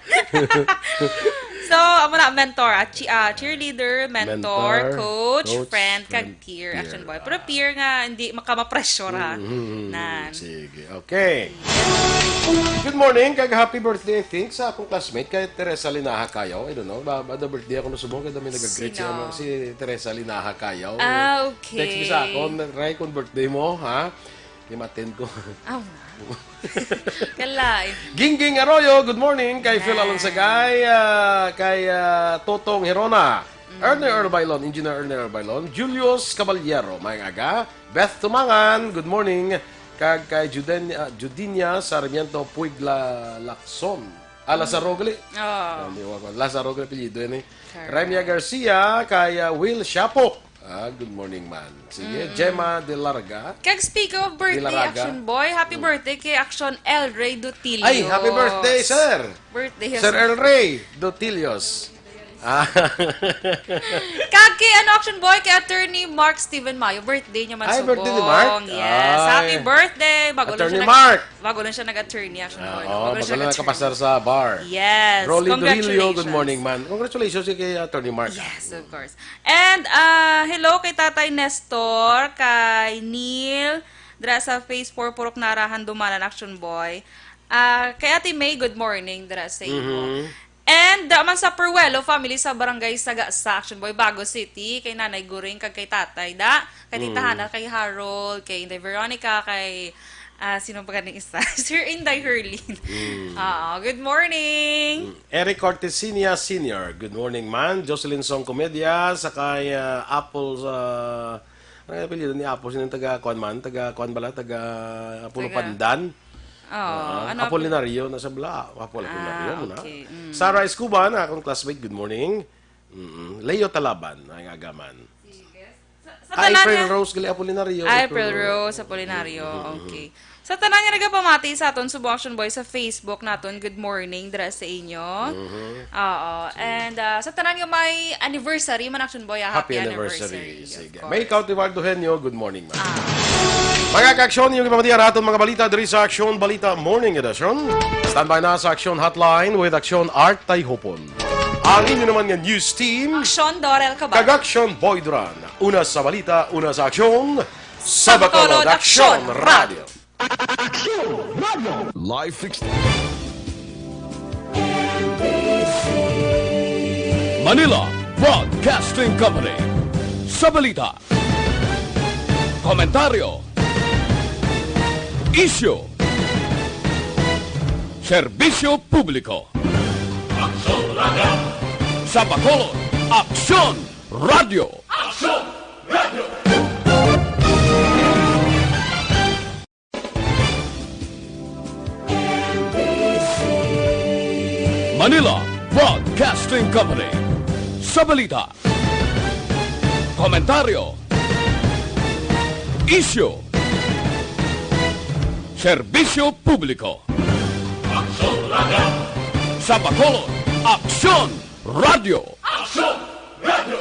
So, amo na, mentor, ah, chi-, ah, cheerleader, mentor, Mentor, coach, coach, friend, kag friend, peer, peer. action boy. Pero peer nga, hindi makamapressure, ha? Mm, mm, mm, mm. Nan. Sige, okay. Good morning, kag happy birthday, I think, sa akong classmate kay Teresa Linaha Kayaw. I don't know, ba, ba, the birthday ako nung subong, kaya may nag-greet Sino? siya, ano, si Teresa Linaha Kayaw. Ah, okay. Text mi sa akon, Ray, kung birthday mo, ha? Kay ma-attend ko. Aw, na. Kalain. Gingging Arroyo, good morning. Kay Phil Hi. Alonsagay, ah, kay, ah, Totong Hirona. Mm. Ernie Erbailon, Engineer Ernie Erbailon. Julius Caballero, maayong aga. Beth Tumangan, good morning. Kag kay Juden-, ah, Judinia Sarmiento Puigla Lacson. Ah, Lazaro gali. Oh. Ah, di ko, Lazaro gali apelyido yan eh. Correct. Remia Garcia, kay, ah, Will Shapo. Ah, good morning, man. Sige, Mm. Gemma de Larga. Kag speaking of birthday, De Larga. Action Boy, happy Mm. birthday kay Action El Rey Dotilios. Ay, happy birthday, sir. Birthday, Sir yes. El Rey Dotilios. Ah. Kag kay, ano, Action Boy, kay Attorney Mark Steven Mayo, birthday niya man Ay, birthday ni subong. Mark? Yes, Ay. happy birthday. Bago lang Attorney siya nag-, Mark. bago lang siya nag-attorney, Action Ah, Boy, no? oo, Bago lang bago siya lang nag-attorney. nakapasar sa bar. Yes, Rolly Dorilio, good congratulations. morning, man. Congratulations kay Attorney Mark. Yes, of course. And, ah, hello kay Tatay Nestor, kay Neil, dira sa Phase four, Purok Narahan, Dumanan, Action Boy. Ah, kay Ate May, good morning, dira sa imo. Mhm. And, ah, man sa Peruelo family sa Barangay Sagasa, Action Boy, Bago City, kay Nanay Guring, kag kay Tatay, da, kay Tita Mm. Hana, kay Harold, kay Inday Veronica, kay, ah, sino pa ganing isa? Sir Inday Herlin. Mm. Oo, good morning. Mm. Eric Cortesinia Senior, good morning, man. Jocelyn Song Comedia, sa kay, ah, Apple, ah, ano yung apelyido ni Apple? Sino yung taga, kuan man? Taga, kuan bala? Taga Pulo Taga Pandan? Oo, Ah, ano, Apolinario na sa bala. Apple Apolinario Ah, mo na. okay. Mm. Sarah Escoban, akong classmate, good morning. Mm-mm. Leo Talaban, ay nga agaman. Sige. Sa, sa Ah, tanan April niya Rose, gali Apolinario. Ah, April April Rose. Rose Apolinario. Mm-mm. Okay. Sa tanan nga nagapamati sa aton, Subo Action Boy, sa Facebook naton, good morning, dira sa inyo. Mhm. Oo. And, ah, sa tanan nga may anniversary man, Action Boy, ah, Happy happy anniversary. anniversary, of Sige. course. May Count Eduardo Henyo, good morning, ma'am. Ah. Mga ka-aksyon, yung ipamatiya naton mga balita diri sa Aksyon Balita Morning Edition. Standby na sa Aksyon Hotline with Aksyon Art Tayhopon. Ang inyo naman nga news team. Aksyon Dorel Cabal. Kag Aksyon Boy Duran. Una sa balita, una sa aksyon. Sa Bacolod, Bacolod, Aksyon Aksyon Radio. Aksyon Radio. Live fix. Manila Broadcasting Company. Sa balita, komentaryo, isyu, serbisyo publiko. Aksyon Radio. Sa Bacolod, Aksyon Radio. Aksyon Radio. Manila Broadcasting Company. Sa balita, komentaryo, isyu, serbisyo publiko. Aksyon Radio. Sa Bacolod, Aksyon Radio. Aksyon Radio.